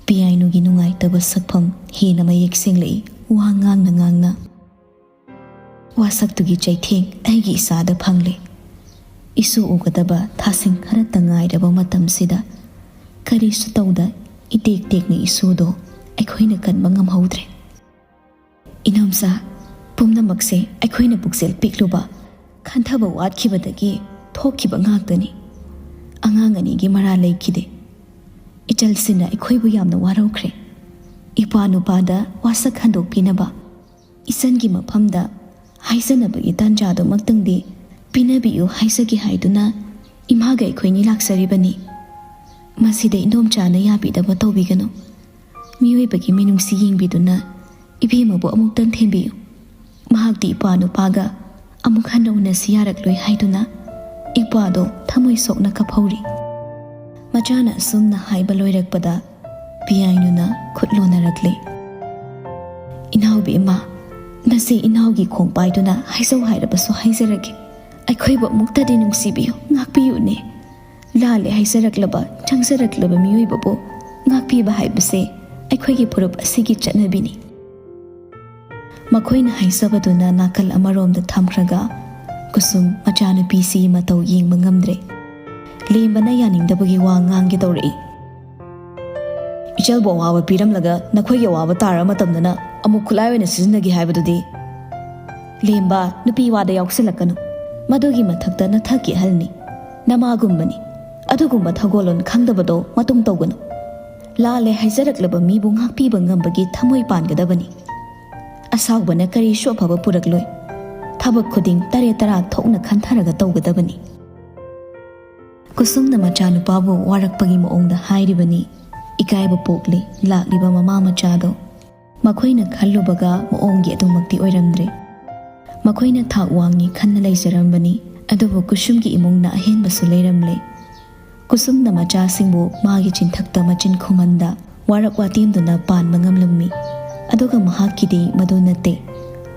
ꯄꯤꯌꯥꯏꯅꯨꯒꯤ ꯅꯨꯡꯉꯥꯏꯇꯕ ꯁꯛꯐꯝ ꯍꯦꯟꯅ ꯃꯌꯦꯛ ꯁꯦꯡꯂꯛꯏ꯫ ꯋꯥ ꯉꯥꯡꯅ ꯉꯥꯡꯅ, "ꯋꯥꯁꯛꯇꯨꯒꯤ ꯆꯩꯊꯦꯡ ꯑꯩꯒꯤ ꯏꯆꯥꯗ ꯐꯪꯂꯦ꯫ ꯏꯁꯨ ꯎꯒꯗꯕ ꯊꯥꯁꯤꯡ ꯈꯔꯇ ꯉꯥꯏꯔꯕ ꯃꯇꯝꯁꯤꯗ ꯀꯔꯤꯁꯨ ꯇꯧꯗ ꯏꯇꯦꯛ ꯇꯦꯛꯅ ꯏꯁꯨꯗꯣ ꯑꯩꯈꯣꯏꯅ ꯀꯟꯕ ꯉꯝꯍꯧꯗ꯭ꯔꯦ꯫ ꯏꯅꯣꯝꯆꯥ, ꯄꯨꯝꯅꯃꯛꯁꯦ ꯑꯩꯈꯣꯏꯅ ꯄꯨꯛꯆꯦꯜ ꯄꯤꯛꯂꯨꯕ, ꯈꯟꯊꯕ ꯋꯥꯠꯈꯤꯕꯗꯒꯤ ꯊꯣꯛꯈꯤꯕ ꯉꯥꯛꯇꯅꯤ꯫ ꯑꯉꯥꯡ ꯑꯅꯤꯒꯤ ꯃꯔꯥ ꯂꯩꯈꯤꯗꯦ꯫ ꯏꯆꯜꯁꯤꯅ ꯑꯩꯈꯣꯏꯕꯨ ꯌꯥꯝꯅ ꯋꯥꯔꯧꯈ꯭ꯔꯦ꯫ ꯏꯄꯥ ꯅꯨꯄꯥꯗ ꯋꯥꯁꯛ ꯍꯟꯗꯣꯛꯄꯤꯅꯕ ꯏꯆꯟꯒꯤ ꯃꯐꯝꯗ ꯍꯥꯏꯖꯅꯕꯒꯤ ꯇꯥꯟꯖꯥꯗꯨꯃꯛꯇꯪꯗꯤ ꯄꯤꯅꯕꯤꯌꯨ ꯍꯥꯏꯖꯒꯦ ꯍꯥꯏꯗꯨꯅ ꯏꯃꯥꯒ ꯑꯩꯈꯣꯏꯅꯤ ꯂꯥꯛꯆꯔꯤꯕꯅꯤ꯫ ꯃꯁꯤꯗ ꯏꯅꯣꯝꯆꯥꯅ ꯌꯥꯕꯤꯗꯕ ꯇꯧꯕꯤꯒꯅꯨ꯫ ꯃꯤꯑꯣꯏꯕꯒꯤ ꯃꯤꯅꯨꯡꯁꯤ ꯌꯦꯡꯕꯤꯗꯨꯅ ꯏꯕꯦꯝꯃꯕꯨ ꯑꯃꯨꯛꯇꯪ ꯊꯦꯝꯕꯤꯌꯨ꯫ ꯃꯍꯥꯛꯇꯤ ꯏꯄꯥ ꯅꯨꯄꯥꯒ ꯑꯃꯨꯛ ꯍꯟꯅ ꯎꯅꯁꯤ ꯌꯥꯔꯛꯂꯣꯏ ꯍꯥꯏꯗꯨꯅ ꯏꯄꯥꯗꯣ ꯊꯃꯣꯏ ꯁꯣꯛꯅ ꯀꯞꯍꯧꯔꯤ꯫ ꯃꯆꯥꯅ ꯑꯁꯨꯝꯅ ꯍꯥꯏꯕ ꯂꯣꯏꯔꯛꯄꯗ ꯄꯤꯌꯥꯏꯅꯨꯅ ꯈꯨꯠ ꯂꯣꯟꯅꯔꯛꯂꯦ꯫ "ꯏꯅꯥꯎꯕꯤ ꯏꯃꯥ, ꯅꯆꯦ ꯏꯅꯥꯎꯒꯤ ꯈꯣꯡꯄꯥꯏꯗꯨꯅ ꯍꯥꯏꯖꯧ ꯍꯥꯏꯔꯕꯁꯨ ꯍꯥꯏꯖꯔꯒꯦ꯫ ꯑꯩꯈꯣꯏꯕꯨ ꯑꯃꯨꯛꯇꯗꯤ ꯅꯨꯡꯁꯤꯕꯤꯌꯨ, ꯉꯥꯛꯄꯤꯌꯨꯅꯦ꯫ ꯂꯥꯜꯂꯦ ꯍꯥꯏꯖꯔꯛꯂꯕ, ꯆꯪꯖꯔꯛꯂꯕ ꯃꯤꯑꯣꯏꯕꯕꯨ ꯉꯥꯛꯄꯤꯕ ꯍꯥꯏꯕꯁꯦ ꯑꯩꯈꯣꯏꯒꯤ ꯐꯨꯔꯨꯞ ꯑꯁꯤꯒꯤ ꯆꯠꯅꯕꯤꯅꯤ꯫" ꯃꯈꯣꯏꯅ ꯍꯥꯏꯖꯕꯗꯨꯅ ꯅꯥꯀꯜ ꯑꯃꯔꯣꯝꯗ ꯊꯝꯈ꯭ꯔꯒ ꯀꯨꯁꯨꯝ ꯃꯆꯥꯅꯨꯄꯤꯁꯤꯒꯤ ꯃꯇꯧ ꯌꯦꯡꯕ ꯉꯝꯗ꯭ꯔꯦ꯫ ꯂꯦꯝꯕꯅ ꯌꯥꯅꯤꯡꯗꯕꯒꯤ ꯋꯥ ꯉꯥꯡꯒꯦ ꯇꯧꯔꯛꯏ꯫ "ꯏꯆꯜꯕꯨ ꯑꯋꯥꯕ ꯄꯤꯔꯝꯂꯒ ꯅꯈꯣꯏꯒꯤ ꯑꯋꯥꯕ ꯇꯥꯔꯕ ꯃꯇꯝꯗꯅ ꯑꯃꯨꯛ ꯈꯨꯠꯂꯥꯏ ꯑꯣꯏꯅ ꯁꯤꯖꯤꯟꯅꯒꯦ ꯍꯥꯏꯕꯗꯨꯗꯤ?" "ꯂꯦꯝꯕ, ꯅꯨꯄꯤ ꯋꯥꯗ ꯌꯥꯎꯁꯤꯜꯂꯛꯀꯅꯨ꯫ ꯃꯗꯨꯒꯤ ꯃꯊꯛꯇ ꯅꯊꯛꯀꯤ ꯑꯍꯜꯅꯤ, ꯅꯃꯥꯒꯨꯝꯕꯅꯤ꯫ ꯑꯗꯨꯒꯨꯝꯕ ꯊꯧꯒꯜꯂꯣꯟ ꯈꯪꯗꯕꯗꯣ ꯃꯇꯨꯡ ꯇꯧꯒꯅꯨ꯫ ꯂꯥꯜꯂꯦ ꯍꯥꯏꯖꯔꯛꯂꯕ ꯃꯤꯕꯨ ꯉꯥꯛꯄꯤꯕ ꯉꯝꯕꯒꯤ ꯊꯃꯣꯏ ꯄꯥꯟꯒꯗꯕꯅꯤ꯫ ꯑꯁꯥꯎꯕꯅ ꯀꯔꯤꯁꯨ ꯑꯐꯕ ꯄꯨꯔꯛꯂꯣꯏ꯫ ꯊꯕꯛ ꯈꯨꯗꯤꯡ ꯇꯔꯦꯠ ꯇꯔꯥ ꯊꯣꯛꯅ ꯈꯟꯊꯔꯒ ꯇꯧꯒꯗꯕꯅꯤ꯫" ꯀꯨꯁꯨꯝꯅ ꯃꯆꯥꯅꯨꯄꯥꯕꯨ ꯋꯥꯔꯛꯄꯒꯤ ꯃꯑꯣꯡꯗ ꯍꯥꯏꯔꯤꯕꯅꯤ꯫ ꯏꯀꯥꯏꯕ ꯄꯣꯛꯂꯤ ꯂꯥꯛꯂꯤꯕ ꯃꯃꯥ ꯃꯆꯥꯗꯣ꯫ ꯃꯈꯣꯏꯅ ꯈꯜꯂꯨꯕꯒ ꯃꯑꯣꯡꯒꯤ ꯑꯗꯨꯃꯛꯇꯤ ꯑꯣꯏꯔꯝꯗ꯭ꯔꯦ꯫ ꯃꯈꯣꯏꯅ ꯊꯥꯛ ꯋꯥꯡꯉꯤ ꯈꯟꯅ ꯂꯩꯖꯔꯝꯕꯅꯤ, ꯑꯗꯨꯕꯨ ꯀꯨꯁꯨꯝꯒꯤ ꯏꯃꯨꯡꯅ ꯑꯍꯦꯟꯕꯁꯨ ꯂꯩꯔꯝꯂꯦ꯫ ꯀꯨꯁꯨꯝꯅ ꯃꯆꯥꯁꯤꯡꯕꯨ ꯃꯥꯒꯤ ꯆꯤꯟꯊꯛꯇ ꯃꯆꯤꯟ ꯈꯨꯝꯍꯟꯗ ꯋꯥꯔꯛ ꯋꯥꯇꯦꯝꯗꯨꯅ ꯄꯥꯟꯕ ꯉꯝꯂꯝꯃꯤ꯫ ꯑꯗꯨꯒ ꯃꯍꯥꯛꯀꯤꯗꯤ ꯃꯗꯨ ꯅꯠꯇꯦ꯫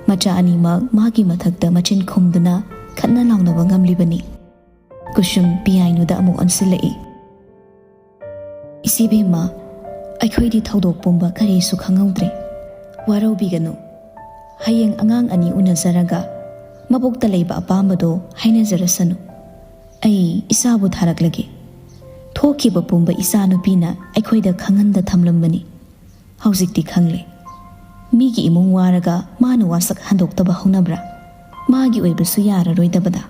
ꯃꯆꯥ ꯑꯅꯤꯃꯛ ꯃꯥꯒꯤ ꯃꯊꯛꯇ ꯃꯆꯤꯟ ꯈꯨꯝꯗꯨꯅ ꯈꯠꯅ ꯂꯥꯎꯅꯕ ꯉꯝꯂꯤꯕꯅꯤ꯫ ꯀꯨꯁꯨꯝ ꯄꯤꯌꯥꯏꯅꯨꯗ ꯑꯃꯨꯛ ꯑꯣꯟꯁꯤꯜꯂꯛꯏ꯫ "ꯏꯆꯦꯕꯦꯝꯃ, ꯑꯩꯈꯣꯏꯗꯤ ꯊꯧꯗꯣꯛ ꯄꯨꯝꯕ ꯀꯔꯤꯁꯨ ꯈꯪꯍꯧꯗ꯭ꯔꯦ꯫ ꯋꯥꯔꯧꯕꯤꯒꯅꯨ꯫ ꯍꯌꯦꯡ ꯑꯉꯥꯡ ꯑꯅꯤ ꯎꯅꯖꯔꯒ ꯃꯕꯣꯛꯇ ꯂꯩꯕ ꯑꯄꯥꯝꯕꯗꯣ ꯍꯥꯏꯅꯖꯔꯁꯅꯨ꯫ ꯑꯩ ꯏꯆꯥꯕꯨ ꯊꯥꯔꯛꯂꯒꯦ꯫ ꯊꯣꯛꯈꯤꯕ ꯄꯨꯝꯕ ꯏꯆꯥꯅꯨꯄꯤꯅ ꯑꯩꯈꯣꯏꯗ ꯈꯪꯍꯟꯗ ꯊꯝꯂꯝꯕꯅꯤ꯫ ꯍꯧꯖꯤꯛꯇꯤ ꯈꯪꯂꯦ꯫ ꯃꯤꯒꯤ ꯏꯃꯨꯡ ꯋꯥꯔꯒ ꯃꯥꯅ ꯋꯥꯁꯛ ꯍꯟꯗꯣꯛꯇꯕ ꯍꯧꯅꯕ꯭ꯔꯥ? ꯃꯥꯒꯤ ꯑꯣꯏꯕꯁꯨ ꯌꯥꯔꯔꯣꯏꯗꯕꯗ꯫"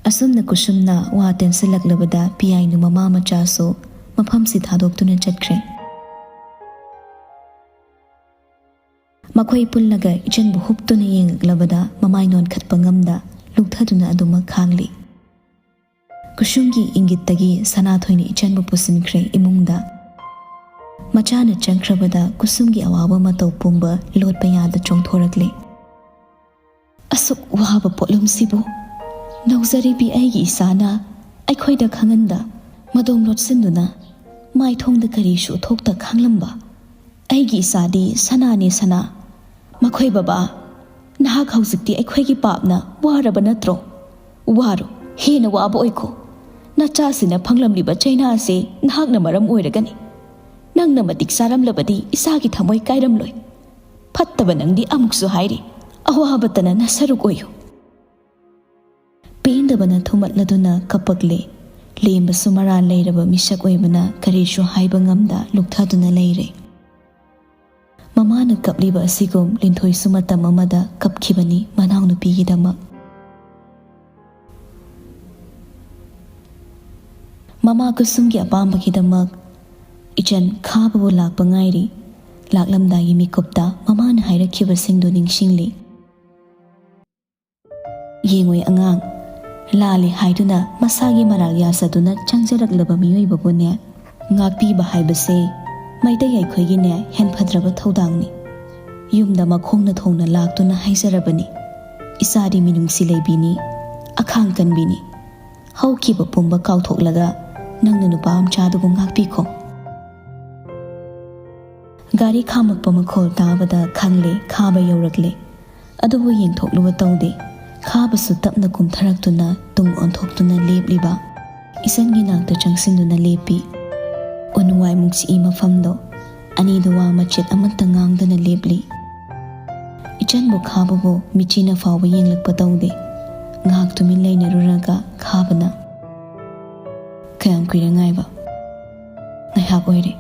ꯑꯁꯨꯝꯅ ꯀꯨꯁꯨꯝꯅ ꯋꯥ ꯇꯦꯟꯁꯤꯜꯂꯛꯂꯕꯗ ꯄꯤꯌꯥꯏꯅꯨ ꯃꯃꯥ ꯃꯆꯥꯁꯨ ꯃꯐꯝꯁꯤ ꯊꯥꯗꯣꯛꯇꯨꯅ ꯆꯠꯈ꯭ꯔꯦ꯫ ꯃꯈꯣꯏ ꯄꯨꯜꯂꯒ ꯏꯆꯟꯕꯨ ꯍꯨꯞꯇꯨꯅ ꯌꯦꯡꯂꯛꯂꯕꯗ ꯃꯃꯥꯏ ꯅꯣꯟꯈꯠꯄ ꯉꯝꯗ ꯂꯨꯞꯊꯗꯨꯅ ꯑꯗꯨꯃꯛ ꯈꯥꯡꯂꯤ꯫ ꯀꯨꯁꯨꯝꯒꯤ ꯏꯪꯒꯤꯠꯇꯒꯤ ꯁꯅꯥꯊꯣꯏꯅ ꯏꯆꯟꯕꯨ ꯄꯨꯁꯤꯟꯈ꯭ꯔꯦ ꯏꯃꯨꯡꯗ꯫ ꯃꯆꯥꯅ ꯆꯪꯈ꯭ꯔꯕꯗ ꯀꯨꯁꯨꯝꯒꯤ ꯑꯋꯥꯕ ꯃꯇꯧ ꯄꯨꯝꯕ ꯂꯣꯠꯄ ꯌꯥꯗ ꯆꯣꯡꯊꯣꯔꯛꯂꯦ꯫ "ꯑꯁꯨꯛ ꯋꯥꯕ ꯄꯣꯠꯂꯨꯝꯁꯤꯕꯨ ꯅꯧꯖꯔꯤꯕꯤ ꯑꯩꯒꯤ ꯏꯆꯥꯅ ꯑꯩꯈꯣꯏꯗ ꯈꯪꯍꯟꯗ ꯃꯗꯣꯝ ꯂꯣꯠꯁꯤꯟꯗꯨꯅ ꯃꯥꯏꯊꯣꯡꯗ ꯀꯔꯤꯁꯨ ꯎꯠꯊꯣꯛꯇ ꯈꯥꯡꯂꯝꯕ ꯑꯩꯒꯤ ꯏꯆꯥꯗꯤ ꯁꯅꯥꯅꯦ ꯁꯅꯥ꯫ ꯃꯈꯣꯏ ꯕꯕꯥ, ꯅꯍꯥꯛ ꯍꯧꯖꯤꯛꯇꯤ ꯑꯩꯈꯣꯏꯒꯤ ꯄꯥꯞꯅ ꯋꯥꯔꯕ ꯅꯠꯇ꯭ꯔꯣ? ꯋꯥꯔꯣ, ꯍꯦꯟꯅ ꯋꯥꯕ ꯑꯣꯏꯈꯣ꯫ ꯅꯆꯥꯁꯤꯅ ꯐꯪꯂꯝꯂꯤꯕ ꯆꯩꯅꯥ ꯑꯁꯤ ꯅꯍꯥꯛꯅ ꯃꯔꯝ ꯑꯣꯏꯔꯒꯅꯤ꯫ ꯅꯪꯅ ꯃꯇꯤꯛ ꯆꯥꯔꯝꯂꯕꯗꯤ ꯏꯆꯥꯒꯤ ꯊꯃꯣꯏ ꯀꯥꯏꯔꯝꯂꯣꯏ꯫ ꯐꯠꯇꯕ ꯅꯪꯗꯤ ꯑꯃꯨꯛꯁꯨ ꯍꯥꯏꯔꯤ, ꯑꯋꯥꯕꯇꯅ ꯅꯁꯔꯨꯛ ꯑꯣꯏꯌꯨ꯫ ꯄꯦꯟꯗꯕꯅ ꯊꯨꯝꯃꯠꯂꯗꯨꯅ ꯀꯞꯄꯛꯂꯦ꯫ ꯂꯦꯝꯕꯁꯨ ꯃꯔꯥꯜ ꯂꯩꯔꯕ ꯃꯤꯁꯛ ꯑꯣꯏꯕꯅ ꯀꯔꯤꯁꯨ ꯍꯥꯏꯕ ꯉꯝꯗ ꯂꯨꯛꯊꯗꯨꯅ ꯂꯩꯔꯦ꯫ ꯃꯃꯥꯅ ꯀꯞꯂꯤꯕ ꯑꯁꯤꯒꯨꯝ ꯂꯤꯟꯊꯣꯏꯁꯨ ꯃꯇꯝ ꯑꯃꯗ ꯀꯞꯈꯤꯕꯅꯤ ꯃꯅꯥꯎꯅꯨꯄꯤꯒꯤꯗꯃꯛ꯫ ꯃꯃꯥ ꯀꯨꯁꯨꯝꯒꯤ ꯑꯄꯥꯝꯕꯒꯤꯗꯃꯛ ꯏꯆꯟ ꯈꯥꯕꯕꯨ ꯂꯥꯛꯄ ꯉꯥꯏꯔꯤ꯫ ꯂꯥꯛꯂꯝꯗꯥꯏꯒꯤ ꯃꯤꯀꯨꯞꯇ ꯃꯃꯥꯅ ꯍꯥꯏꯔꯛꯈꯤꯕꯁꯤꯡꯗꯨ ꯅꯤꯡꯁꯤꯡꯂꯤ꯫ "ꯌꯦꯡꯉꯣꯏ ꯑꯉꯥꯡ, ꯂꯥꯜꯂꯦ ꯍꯥꯏꯗꯨꯅ ꯃꯁꯥꯒꯤ ꯃꯔꯥꯜ ꯌꯥꯖꯗꯨꯅ ꯆꯪꯖꯔꯛꯂꯕ ꯃꯤꯑꯣꯏꯕꯕꯨꯅꯦ ꯉꯥꯛꯄꯤꯕ ꯍꯥꯏꯕꯁꯦ ꯃꯩꯇꯩ ꯑꯩꯈꯣꯏꯒꯤꯅꯦ ꯍꯦꯟꯐꯗ꯭ꯔꯕ ꯊꯧꯗꯥꯡꯅꯤ꯫ ꯌꯨꯝꯗ ꯃꯈꯣꯡꯅ ꯊꯣꯡꯅ ꯂꯥꯛꯇꯨꯅ ꯍꯥꯏꯖꯔꯕꯅꯤ꯫ ꯏꯆꯥꯗꯤ ꯃꯤꯅꯨꯡꯁꯤ ꯂꯩꯕꯤꯅꯤ, ꯑꯈꯥꯡ ꯀꯟꯕꯤꯅꯤ꯫ ꯍꯧꯈꯤꯕ ꯄꯨꯝꯕ ꯀꯥꯎꯊꯣꯛꯂꯒ ꯅꯪꯅ ꯅꯨꯄꯥ ꯃꯆꯥꯗꯨꯕꯨ ꯉꯥꯛꯄꯤꯈꯣ꯫" ꯒꯥꯔꯤ ꯈꯥꯝꯃꯛꯄ ꯃꯈꯣꯜ ꯇꯥꯕꯗ ꯈꯪꯂꯦ, ꯈꯥꯕ ꯌꯧꯔꯛꯂꯦ꯫ ꯑꯗꯨꯕꯨ ꯌꯦꯡꯊꯣꯛꯂꯨꯕ ꯇꯧꯗꯦ꯫ ꯈꯥꯕꯁꯨ ꯇꯞꯅ ꯀꯨꯝꯊꯔꯛꯇꯨꯅ ꯇꯨꯡ ꯑꯣꯟꯊꯣꯛꯇꯨꯅ ꯂꯦꯞꯂꯤꯕ ꯏꯆꯟꯒꯤ ꯅꯥꯛꯇ ꯆꯪꯁꯤꯟꯗꯨꯅ ꯂꯦꯞꯄꯤ꯫ ꯎꯟ ꯋꯥꯏꯃꯨꯛ ꯆꯤꯛꯏ ꯃꯐꯝꯗꯣ꯫ ꯑꯅꯤꯗꯨ ꯋꯥ ꯃꯆꯦꯠ ꯑꯃꯠꯇ ꯉꯥꯡꯗꯅ ꯂꯦꯞꯂꯤ꯫ ꯏꯆꯟꯕꯨ ꯈꯥꯕꯕꯨ ꯃꯤꯆꯤꯅ ꯐꯥꯎꯕ ꯌꯦꯡꯂꯛꯄ ꯇꯧꯗꯦ꯫ ꯉꯥꯏꯍꯥꯛ ꯇꯨꯃꯤꯟ ꯂꯩꯅꯔꯨꯔꯒ ꯈꯥꯕꯅ, "ꯀꯌꯥꯝ ꯀꯨꯏꯔꯦ ꯉꯥꯏꯕ?" "ꯉꯥꯏꯍꯥꯛ ꯑꯣꯏꯔꯦ꯫"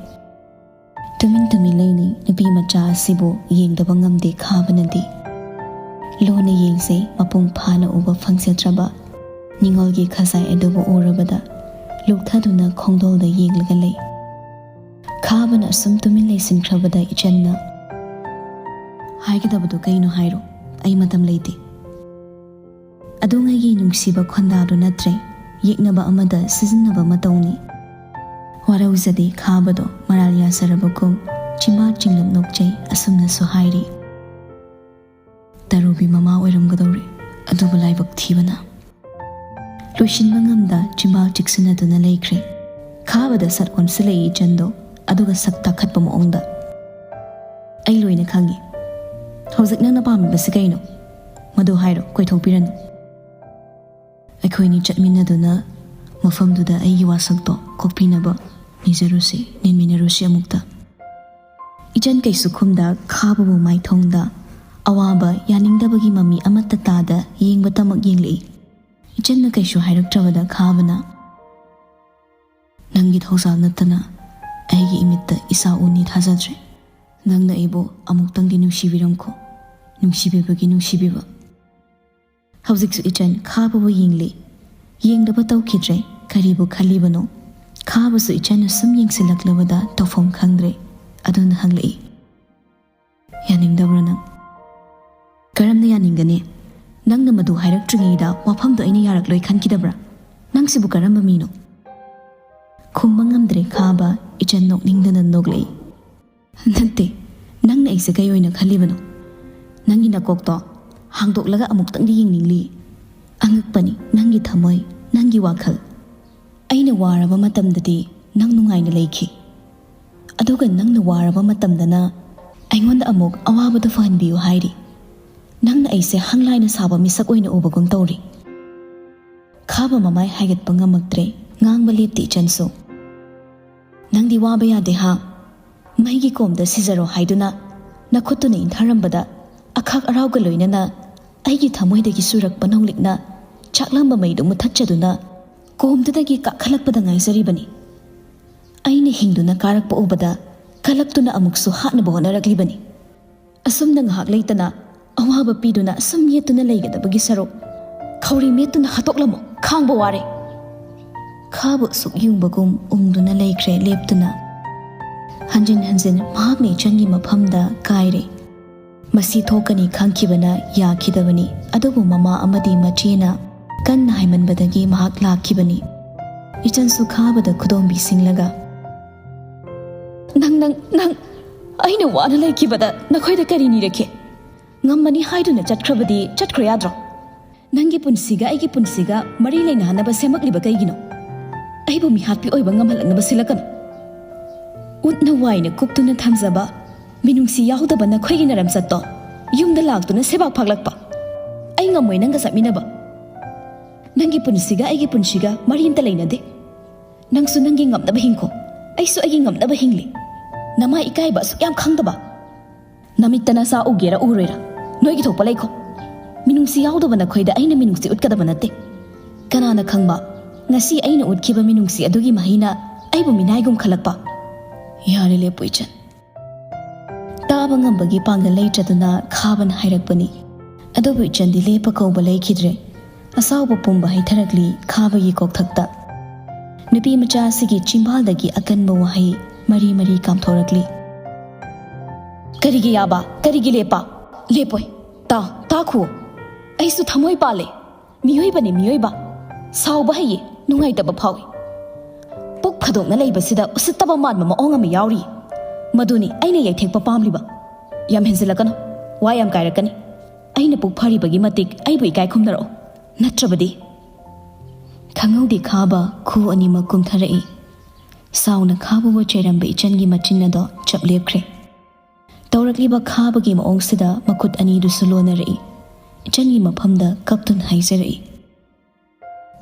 ꯇꯨꯃꯤꯟ ꯇꯨꯃꯤꯟ ꯂꯩꯅꯩ ꯅꯨꯄꯤ ꯃꯆꯥ ꯑꯁꯤꯕꯨ ꯌꯦꯡꯗꯕ ꯉꯝꯗꯦ ꯈꯥꯕꯅꯗꯤ꯫ ꯂꯨꯅ ꯌꯦꯡꯖꯩ ꯃꯄꯨꯡ ꯐꯥꯅ ꯎꯕ ꯐꯪꯖꯗ꯭ꯔꯕ ꯅꯤꯡꯉꯣꯜꯒꯤ ꯈꯖꯥꯏ ꯑꯗꯨꯕꯨ ꯎꯔꯕꯗ ꯂꯨꯛꯊꯗꯨꯅ ꯈꯣꯡꯗꯣꯜꯗ ꯌꯦꯡꯂꯒ ꯂꯩ꯫ ꯈꯥꯕꯅ ꯑꯁꯨꯝ ꯇꯨꯃꯤꯟ ꯂꯩꯁꯤꯟꯈ꯭ꯔꯕꯗ ꯏꯆꯟꯅ, "ꯍꯥꯏꯒꯗꯕꯗꯣ ꯀꯩꯅꯣ ꯍꯥꯏꯔꯣ, ꯑꯩ ꯃꯇꯝ ꯂꯩꯇꯦ꯫" ꯑꯗꯨꯉꯩꯒꯤ ꯅꯨꯡꯁꯤꯕ ꯈꯣꯟꯗꯥꯗꯨ ꯅꯠꯇ꯭ꯔꯦ, ꯌꯦꯛꯅꯕ ꯑꯃꯗ ꯁꯤꯖꯤꯟꯅꯕ ꯃꯇꯧꯅꯤ꯫ ꯋꯥꯔꯧꯖꯗꯦ ꯈꯥꯕꯗꯣ ꯃꯔꯥꯜ ꯌꯥꯖꯔꯕꯒꯨꯝ ꯆꯤꯝꯕꯥꯜ ꯆꯤꯡꯂꯞ ꯅꯣꯛꯆꯩ, ꯑꯁꯨꯝꯅꯁꯨ ꯍꯥꯏꯔꯤ, "ꯇꯔꯨꯕꯤ ꯃꯃꯥ ꯑꯣꯏꯔꯝꯒꯗꯧꯔꯦ, ꯑꯗꯨꯕꯨ ꯂꯥꯏꯕꯛ ꯊꯤꯕꯅ꯫ ꯂꯣꯏꯁꯤꯟꯕ ꯉꯝꯗ ꯆꯤꯝꯕꯥꯜ ꯆꯤꯛꯁꯤꯟꯅꯗꯨꯅ ꯂꯩꯈ꯭ꯔꯦ꯫ ꯈꯥꯕꯗ ꯁꯠ ꯑꯣꯟꯁꯤꯜꯂꯛꯏ ꯏꯆꯟꯗꯣ, ꯑꯗꯨꯒ ꯁꯛ ꯇꯥꯈꯠꯄ ꯃꯑꯣꯡꯗ꯫ "ꯑꯩ ꯂꯣꯏꯅ ꯈꯪꯉꯤ꯫ ꯍꯧꯖꯤꯛ ꯅꯪꯅ ꯄꯥꯝꯃꯤꯕꯁꯤ ꯀꯩꯅꯣ? ꯃꯗꯨ ꯍꯥꯏꯔꯣ, ꯀꯣꯏꯊꯣꯛꯄꯤꯔꯅꯨ꯫ ꯑꯩꯈꯣꯏꯅꯤ ꯆꯠꯃꯤꯟꯅꯗꯨꯅ ꯃꯐꯝꯗꯨꯗ ꯑꯩꯒꯤ ꯋꯥꯁꯛꯇꯣ ꯀꯣꯛꯄꯤꯅꯕ ꯅꯤꯖꯔꯨꯁꯤ, ꯅꯤꯟꯃꯤꯟꯅꯔꯨꯁꯤ ꯑꯃꯨꯛꯇ"꯫ ꯏꯆꯟ ꯀꯩꯁꯨ ꯈꯨꯝꯗ ꯈꯥꯕꯕꯨ ꯃꯥꯏꯊꯣꯡꯗ ꯑꯋꯥꯕ, ꯌꯥꯅꯤꯡꯗꯕꯒꯤ ꯃꯃꯤ ꯑꯃꯠꯇ ꯇꯥꯗ ꯌꯦꯡꯕꯇꯃꯛ ꯌꯦꯡꯂꯛꯏ꯫ ꯏꯆꯟꯅ ꯀꯩꯁꯨ ꯍꯥꯏꯔꯛꯇ꯭ꯔꯕꯗ ꯈꯥꯕꯅ, "ꯅꯪꯒꯤ ꯊꯧꯖꯥꯜ ꯅꯠꯇꯅ ꯑꯩꯒꯤ ꯏꯃꯤꯠꯇ ꯏꯆꯥ ꯎꯅꯤ ꯊꯥꯖꯗ꯭ꯔꯦ꯫ ꯅꯪꯅ ꯑꯩꯕꯨ ꯑꯃꯨꯛꯇꯪꯗꯤ ꯅꯨꯡꯁꯤꯕꯤꯔꯝꯈꯣ, ꯅꯨꯡꯁꯤꯕꯤꯕꯒꯤ ꯅꯨꯡꯁꯤꯕꯤꯕ"꯫ ꯍꯧꯖꯤꯛꯁꯨ ꯏꯆꯟ ꯈꯥꯕꯕꯨ ꯌꯦꯡꯂꯤ꯫ ꯌꯦꯡꯗꯕ ꯇꯧꯈꯤꯗ꯭ꯔꯦ꯫ ꯀꯔꯤꯕꯨ ꯈꯜꯂꯤꯕꯅꯣ? ꯈꯥꯕꯁꯨ ꯏꯆꯟꯅ ꯁꯨꯝ ꯌꯦꯡꯁꯤꯜꯂꯛꯂꯕꯗ ꯇꯧꯐꯝ ꯈꯪꯗ꯭ꯔꯦ꯫ ꯑꯗꯨꯅ ꯍꯪꯂꯛꯏ, "ꯌꯥꯅꯤꯡꯗꯕ꯭ꯔꯥ ꯅꯪ?" "ꯀꯔꯝꯅ ꯌꯥꯅꯤꯡꯒꯅꯤ? ꯅꯪꯅ ꯃꯗꯨ ꯍꯥꯏꯔꯛꯇ꯭ꯔꯤꯉꯩꯗ ꯋꯥꯐꯝꯗꯣ ꯑꯩꯅ ꯌꯥꯔꯛꯂꯣꯏ ꯈꯟꯈꯤꯗꯕ꯭ꯔꯥ? ꯅꯪꯁꯤꯕꯨ ꯀꯔꯝꯕ ꯃꯤꯅꯣ?" ꯈꯨꯝꯕ ꯉꯝꯗ꯭ꯔꯦ ꯈꯥꯕ꯫ ꯏꯆꯟ ꯅꯣꯛꯅꯤꯡꯗꯅ ꯅꯣꯛꯂꯛꯏ꯫ "ꯅꯠꯇꯦ, ꯅꯪꯅ ꯑꯩꯁꯦ ꯀꯩ ꯑꯣꯏꯅ ꯈꯜꯂꯤꯕꯅꯣ? ꯅꯪꯒꯤ ꯅꯀꯣꯛꯇꯣ ꯍꯥꯡꯗꯣꯛꯂꯒ ꯑꯃꯨꯛꯇꯪꯗꯤ ꯌꯦꯡꯅꯤꯡꯂꯤ꯫ ꯑꯉꯛꯄꯅꯤ ꯅꯪꯒꯤ ꯊꯃꯣꯏ, ꯅꯪꯒꯤ ꯋꯥꯈꯜ꯫ ꯑꯩꯅ ꯋꯥꯔꯕ ꯃꯇꯝꯗꯗꯤ ꯅꯪ ꯅꯨꯡꯉꯥꯏꯅ ꯂꯩꯈꯤ, ꯑꯗꯨꯒ ꯅꯪꯅ ꯋꯥꯔꯕ ꯃꯇꯝꯗꯅ ꯑꯩꯉꯣꯟꯗ ꯑꯃꯨꯛ ꯑꯋꯥꯕꯗꯨ ꯐꯍꯟꯕꯤꯌꯨ ꯍꯥꯏꯔꯤ꯫ ꯅꯪꯅ ꯑꯩꯁꯦ ꯍꯪꯂꯥꯏꯅ ꯁꯥꯕ ꯃꯤꯁꯛ ꯑꯣꯏꯅ ꯎꯕꯒꯨꯝ ꯇꯧꯔꯤ"꯫ ꯈꯥꯕ ꯃꯃꯥꯏ ꯍꯥꯏꯒꯠꯄ ꯉꯝꯃꯛꯇ꯭ꯔꯦ꯫ ꯉꯥꯡꯕ ꯂꯦꯞꯇꯦ ꯏꯆꯟꯁꯨ꯫ "ꯅꯪꯗꯤ ꯋꯥꯕ ꯌꯥꯗꯦ ꯍꯥ? ꯃꯩꯒꯤ ꯀꯣꯝꯗ ꯁꯤꯖꯔꯣ ꯍꯥꯏꯗꯨꯅ ꯅꯈꯨꯠꯇꯨꯅ ꯏꯟꯊꯔꯝꯕꯗ ꯑꯈꯥꯛ ꯑꯔꯥꯎꯒ ꯂꯣꯏꯅꯅ ꯑꯩꯒꯤ ꯊꯃꯣꯏꯗꯒꯤ ꯁꯨꯔꯛꯄ ꯅꯣꯡꯂꯤꯛꯅ ꯆꯥꯛꯂꯝꯕ ꯃꯩꯗꯨ ꯃꯨꯊꯠꯆꯗꯨꯅ ꯀꯣꯝꯗꯨꯗꯒꯤ ꯀꯥꯈꯠꯂꯛꯄꯗ ꯉꯥꯏꯖꯔꯤꯕꯅꯤ꯫ ꯑꯩꯅ ꯍꯤꯡꯗꯨꯅ ꯀꯥꯔꯛꯄ ꯎꯕꯗ ꯀꯂꯛꯇꯨꯅ ꯑꯃꯨꯛꯁꯨ ꯍꯥꯠꯅꯕ ꯍꯣꯠꯅꯔꯛꯂꯤꯕꯅꯤ꯫ ꯑꯁꯨꯝꯅ ꯉꯥꯏꯍꯥꯛ ꯂꯩꯇꯅ ꯑꯋꯥꯕ ꯄꯤꯗꯨꯅ ꯑꯁꯨꯝ ꯌꯦꯠꯇꯨꯅ ꯂꯩꯒꯗꯕꯒꯤ ꯁꯔꯨꯛ, ꯈꯧꯔꯤ ꯃꯦꯠꯇꯨꯅ ꯍꯥꯠꯇꯣꯛꯂꯝꯃꯣ, ꯈꯥꯡꯕ ꯋꯥꯔꯦ"꯫ ꯈꯥꯕ ꯑꯁꯨꯛ ꯌꯨꯡꯕꯒꯨꯝ ꯎꯪꯗꯨꯅ ꯂꯩꯈ꯭ꯔꯦ ꯂꯦꯞꯇꯨꯅ꯫ ꯍꯟꯖꯤꯟ ꯍꯟꯖꯤꯟ ꯃꯍꯥꯛꯅ ꯏꯆꯟꯒꯤ ꯃꯐꯝꯗ ꯀꯥꯏꯔꯦ꯫ ꯃꯁꯤ ꯊꯣꯛꯀꯅꯤ ꯈꯪꯈꯤꯕꯅ ꯌꯥꯈꯤꯗꯕꯅꯤ, ꯑꯗꯨꯕꯨ ꯃꯃꯥ ꯑꯃꯗꯤ ꯃꯆꯦꯅ ꯀꯟꯅ ꯍꯥꯏꯃꯟꯕꯗꯒꯤ ꯃꯍꯥꯛ ꯂꯥꯛꯈꯤꯕꯅꯤ꯫ ꯏꯆꯟꯁꯨ ꯈꯥꯕꯗ ꯈꯨꯗꯣꯝꯕꯤ ꯁꯤꯡꯂꯒ, "ꯅꯪ, ꯅꯪ, ꯅꯪ, ꯑꯩꯅ ꯋꯥꯅ ꯂꯩꯈꯤꯕꯗ ꯅꯈꯣꯏꯗ ꯀꯔꯤ ꯅꯤꯔꯛꯈꯤ? ꯉꯝꯃꯅꯤ ꯍꯥꯏꯗꯨꯅ ꯆꯠꯈ꯭ꯔꯕꯗꯤ ꯆꯠꯈ꯭ꯔꯣ ꯌꯥꯗ꯭ꯔꯣ? ꯅꯪꯒꯤ ꯄꯨꯟꯁꯤꯒ ꯑꯩꯒꯤ ꯄꯨꯟꯁꯤꯒ ꯃꯔꯤ ꯂꯩꯅꯍꯟꯅꯕ ꯁꯦꯝꯃꯛꯂꯤꯕ ꯀꯩꯒꯤꯅꯣ? ꯑꯩꯕꯨ ꯃꯤꯍꯥꯠꯄꯤ ꯑꯣꯏꯕ ꯉꯝꯍꯜꯂꯛꯅꯕ ꯁꯤꯜꯂꯛꯀꯅꯨ꯫ ꯎꯠꯅ ꯋꯥꯏꯅ ꯀꯨꯞꯇꯨꯅ ꯊꯝꯖꯕ ꯃꯤꯅꯨꯡꯁꯤ ꯌꯥꯎꯗꯕ ꯅꯈꯣꯏꯒꯤ ꯅꯔꯝꯆꯠꯇꯣ ꯌꯨꯝꯗ ꯂꯥꯛꯇꯨꯅ ꯁꯦꯕꯥꯛ ꯐꯥꯛꯂꯛꯄ꯫ ꯑꯩ ꯉꯝꯃꯣꯏ ꯅꯪꯒ ꯆꯠꯃꯤꯟꯅꯕ꯫ ꯅꯪꯒꯤ ꯄꯨꯟꯁꯤꯒ ꯑꯩꯒꯤ ꯄꯨꯟꯁꯤꯒ ꯃꯔꯤ ꯑꯝꯇ ꯂꯩꯅꯗꯦ꯫ ꯅꯪꯁꯨ ꯅꯪꯒꯤ ꯉꯝꯅꯕ ꯍꯤꯡꯈꯣ, ꯑꯩꯁꯨ ꯑꯩꯒꯤ ꯉꯝꯅꯕ ꯍꯤꯡꯂꯤ꯫ ꯅꯃꯥ ꯏꯀꯥꯏꯕ ꯑꯁꯨꯛ ꯌꯥꯝ ꯈꯪꯗꯕ꯫ ꯅꯃꯤꯠꯇ ꯅꯆꯥ ꯎꯒꯦꯔꯥ ꯎꯔꯣꯏꯔꯥ, ꯅꯣꯏꯒꯤ ꯊꯣꯛꯄ ꯂꯩꯈꯣ꯫ ꯃꯤꯅꯨꯡꯁꯤ ꯌꯥꯎꯗꯕ ꯅꯈꯣꯏꯗ ꯑꯩꯅ ꯃꯤꯅꯨꯡꯁꯤ ꯎꯠꯀꯗꯕ ꯅꯠꯇꯦ꯫ ꯀꯅꯥꯅ ꯈꯪꯕ, ꯉꯁꯤ ꯑꯩꯅ ꯎꯠꯈꯤꯕ ꯃꯤꯅꯨꯡꯁꯤ ꯑꯗꯨꯒꯤ ꯃꯍꯩꯅ ꯑꯩꯕꯨ ꯃꯤꯅꯥꯏꯒꯨꯝ ꯈꯜꯂꯛꯄ꯫ ꯌꯥꯔꯦ, ꯂꯦꯞꯄꯨ ꯏꯆꯟ꯫ ꯇꯥꯕ ꯉꯝꯕꯒꯤ ꯄꯥꯡꯒꯜ ꯂꯩꯇ꯭ꯔꯗꯨꯅ ꯈꯥꯕꯅ ꯍꯥꯏꯔꯛꯄꯅꯤ꯫ ꯑꯗꯨꯕꯨ ꯏꯆꯟꯗꯤ ꯂꯦꯞꯄ ꯀꯧꯕ ꯂꯩꯈꯤꯗ꯭ꯔꯦ꯫ ꯑꯁꯥꯎꯕ ꯄꯨꯝꯕ ꯍꯩꯊꯔꯛꯂꯤ ꯈꯥꯕꯒꯤ ꯀꯣꯛꯊꯛꯇ꯫ ꯅꯨꯄꯤ ꯃꯆꯥ ꯑꯁꯤꯒꯤ ꯆꯤꯝꯕꯥꯜꯗꯒꯤ ꯑꯀꯟꯕ ꯋꯥꯍꯩ ꯃꯔꯤ ꯃꯔꯤ ꯀꯥꯝꯊꯣꯔꯛꯂꯤ꯫ "ꯀꯔꯤꯒꯤ ꯌꯥꯕ? ꯀꯔꯤꯒꯤ ꯂꯦꯞꯄ?" "ꯂꯦꯞꯄꯣꯏ꯫ ꯇꯥ, ꯇꯥꯈꯨ꯫ ꯑꯩꯁꯨ ꯊꯃꯣꯏ ꯄꯥꯜꯂꯦ꯫ ꯃꯤꯑꯣꯏꯕꯅꯤ, ꯃꯤꯑꯣꯏꯕ꯫ ꯁꯥꯎꯕ ꯍꯩꯌꯦ, ꯅꯨꯡꯉꯥꯏꯇꯕ ꯐꯥꯎꯏ꯫ ꯄꯨꯛ ꯐꯥꯗꯣꯛꯅ ꯂꯩꯕꯁꯤꯗ ꯎꯁꯤꯠꯇꯕ ꯃꯥꯟꯕ ꯃꯑꯣꯡ ꯑꯃ ꯌꯥꯎꯔꯤ꯫ ꯃꯗꯨꯅꯤ ꯑꯩꯅ ꯌꯩꯊꯦꯛꯄ ꯄꯥꯝꯂꯤꯕ꯫ ꯌꯥꯝ ꯍꯦꯟꯖꯤꯜꯂꯛꯀꯅꯨ꯫ ꯋꯥ ꯌꯥꯝ ꯀꯥꯏꯔꯛꯀꯅꯤ꯫ ꯑꯩꯅ ꯄꯨꯛ ꯐꯥꯔꯤꯕꯒꯤ ꯃꯇꯤꯛ ꯑꯩꯕꯨ ꯏꯀꯥꯏ ꯈꯨꯝꯅꯔꯛꯑꯣ꯫ ꯅꯠꯇ꯭ꯔꯕꯗꯤ꯫ ꯈꯪꯍꯧꯗꯦ ꯈꯥꯕ ꯈꯨ ꯑꯅꯤꯃꯛ ꯀꯨꯝꯊꯔꯛꯏ꯫ ꯁꯥꯎꯅ ꯈꯥꯕꯕꯨ ꯆꯩꯔꯝꯕ ꯏꯆꯟꯒꯤ ꯃꯆꯤꯟ ꯑꯗꯣ ꯆꯞ ꯂꯦꯞꯈ꯭ꯔꯦ꯫ ꯇꯧꯔꯛꯂꯤꯕ ꯈꯥꯕꯒꯤ ꯃꯑꯣꯡꯁꯤꯗ ꯃꯈꯨꯠ ꯑꯅꯤꯗꯨꯁꯨ ꯂꯣꯟꯅꯔꯛꯏ꯫ ꯏꯆꯟꯒꯤ ꯃꯐꯝꯗ ꯀꯞꯇꯨꯅ ꯍꯥꯏꯖꯔꯛꯏ꯫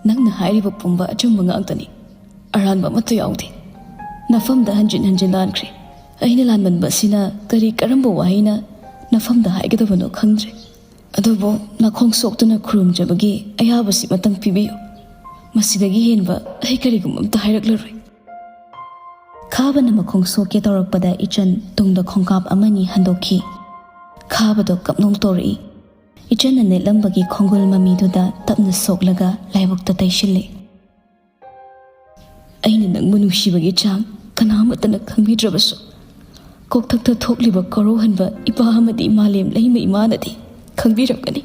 "ꯅꯪꯅ ꯍꯥꯏꯔꯤꯕ ꯄꯨꯝꯕ ꯑꯆꯨꯝꯕ ꯉꯥꯛꯇꯅꯤ꯫ ꯑꯔꯥꯟꯕ ꯑꯃꯠꯇ ꯌꯥꯎꯗꯦ꯫ ꯅꯐꯝꯗ ꯍꯟꯖꯤꯟ ꯍꯟꯖꯤꯟ ꯂꯥꯟꯈ꯭ꯔꯦ꯫ ꯑꯩꯅ ꯂꯥꯟꯃꯟꯕ ꯑꯁꯤꯅ ꯀꯔꯤ ꯀꯔꯝꯕ ꯋꯥꯍꯩꯅ ꯅꯐꯝꯗ ꯍꯥꯏꯒꯗꯕꯅꯣ ꯈꯪꯗ꯭ꯔꯦ꯫ ꯑꯗꯨꯕꯨ ꯅꯈꯣꯡ ꯁꯣꯛꯇꯨꯅ ꯈꯨꯔꯨꯝꯖꯕꯒꯤ ꯑꯌꯥꯕꯁꯤꯃꯇꯪ ꯄꯤꯕꯤꯌꯨ꯫ ꯃꯁꯤꯗꯒꯤ ꯍꯦꯟꯕ ꯑꯩ ꯀꯔꯤꯒꯨꯝꯕ ꯑꯝꯇ ꯍꯥꯏꯔꯛꯂꯔꯣꯏ꯫" ꯈꯥꯕꯅ ꯃꯈꯣꯡ ꯁꯣꯛꯀꯦ ꯇꯧꯔꯛꯄꯗ ꯏꯆꯟ ꯇꯨꯡꯗ ꯈꯣꯡꯀꯥꯞ ꯑꯃꯅꯤ ꯍꯟꯗꯣꯛꯈꯤ꯫ ꯈꯥꯕꯗꯣ ꯀꯞꯅꯣꯡ ꯇꯧꯔꯛꯏ꯫ ꯏꯆꯟꯅ ꯅꯦꯠꯂꯝꯕꯒꯤ ꯈꯣꯡꯒꯨꯜ ꯃꯃꯤꯗꯨꯗ ꯇꯞꯅ ꯁꯣꯛꯂꯒ ꯂꯥꯏꯕꯛꯇ ꯇꯩꯁꯤꯜꯂꯤ꯫ "ꯑꯩꯅ ꯅꯪꯕꯨ ꯅꯨꯡꯁꯤꯕꯒꯤ ꯆꯥꯡ ꯀꯅꯥ ꯑꯃꯠꯇꯅ ꯈꯪꯕꯤꯗ꯭ꯔꯕꯁꯨ, ꯀꯣꯛꯊꯛꯇ ꯊꯣꯛꯂꯤꯕ ꯀꯣꯔꯧꯍꯟꯕ ꯏꯄꯥ ꯑꯃꯗꯤ ꯃꯥꯂꯦꯝ ꯂꯩꯃ ꯏꯃꯥꯅꯗꯤ ꯈꯪꯕꯤꯔꯝꯒꯅꯤ꯫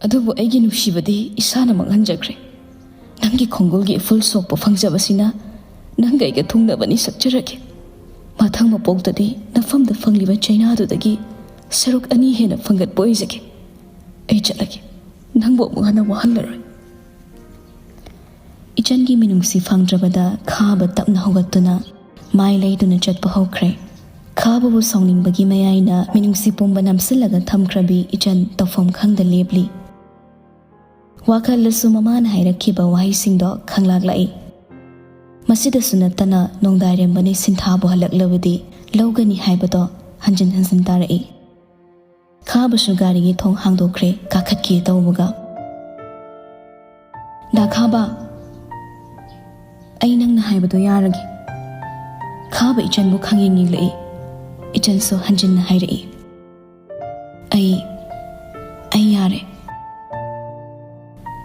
ꯑꯗꯨꯕꯨ ꯑꯩꯒꯤ ꯅꯨꯡꯁꯤꯕꯗꯤ ꯏꯁꯥꯅ ꯃꯥꯡꯍꯟꯖꯈ꯭ꯔꯦ꯫ ꯅꯪꯒꯤ ꯈꯣꯡꯒꯨꯜꯒꯤ ꯏꯐꯨꯜ ꯁꯣꯛꯄ ꯐꯪꯖꯕꯁꯤꯅ ꯅꯪꯒ ꯑꯩꯒ ꯊꯨꯡꯅꯕꯅꯤ ꯁꯛꯆꯔꯒꯦ꯫ ꯃꯊꯪ ꯃꯄꯣꯛꯇꯗꯤ ꯅꯐꯝꯗ ꯐꯪꯂꯤꯕ ꯆꯩꯅꯥꯗꯨꯗꯒꯤ ꯁꯔꯨꯛ ꯑꯅꯤ ꯍꯦꯟꯅ ꯐꯪꯒꯠꯄ ꯑꯣꯏꯖꯒꯦ꯫ ꯑꯩ ꯆꯠꯂꯒꯦ꯫" ꯅꯪꯕꯨ ꯑꯃꯨꯛ ꯍꯟꯅ ꯋꯥꯍꯜꯂꯔꯣꯏ꯫ ꯏꯆꯟꯒꯤ ꯃꯤꯅꯨꯡꯁꯤ ꯐꯪꯗ꯭ꯔꯕꯗ ꯈꯥꯕ ꯇꯞꯅ ꯍꯧꯒꯠꯇꯨꯅ ꯃꯥꯏ ꯂꯩꯗꯨꯅ ꯆꯠꯄ ꯍꯧꯈ꯭ꯔꯦ꯫ ꯈꯥꯕꯕꯨ ꯁꯥꯎꯅꯤꯡꯕꯒꯤ ꯃꯌꯥꯏꯅ ꯃꯤꯅꯨꯡꯁꯤ ꯄꯨꯝꯕ ꯅꯝꯁꯤꯜꯂꯒ ꯊꯝꯈ꯭ꯔꯕꯤ ꯏꯆꯟ ꯇꯧꯐꯝ ꯈꯪꯗ ꯂꯦꯞꯂꯤ꯫ ꯋꯥꯈꯜꯗꯁꯨ ꯃꯃꯥꯅ ꯍꯥꯏꯔꯛꯈꯤꯕ ꯋꯥꯍꯩꯁꯤꯡꯗꯣ ꯈꯪꯂꯥꯛꯂꯛꯏ꯫ ꯃꯁꯤꯗꯁꯨ ꯅꯠꯇꯅ ꯅꯣꯡꯗꯥꯏꯔꯦꯝꯕꯅ ꯁꯤꯟꯊꯥꯕꯨ ꯍꯜꯂꯛꯂꯕꯗꯤ ꯂꯧꯒꯅꯤ ꯍꯥꯏꯕꯗꯣ ꯍꯟꯖꯤꯟ ꯍꯟꯖꯤꯟ ꯇꯥꯔꯛꯏ꯫ ꯈꯥꯕꯁꯨ ꯒꯥꯔꯤꯒꯤ ꯊꯣꯡ ꯍꯥꯡꯗꯣꯛꯈ꯭ꯔꯦ, ꯀꯥꯈꯠꯀꯦ ꯇꯧꯕꯒ꯫ "ꯗꯥ ꯈꯥꯕ, ꯑꯩ ꯅꯪꯅ ꯍꯥꯏꯕꯗꯣ ꯌꯥꯔꯒꯦ꯫" ꯈꯥꯕ ꯏꯆꯟꯕꯨ ꯈꯪꯌꯦꯡ ꯌꯦꯡꯂꯛꯏ꯫ ꯏꯆꯟꯁꯨ ꯍꯟꯖꯤꯟꯅ ꯍꯥꯏꯔꯛꯏ, "ꯑꯩ, ꯑꯩ ꯌꯥꯔꯦ꯫"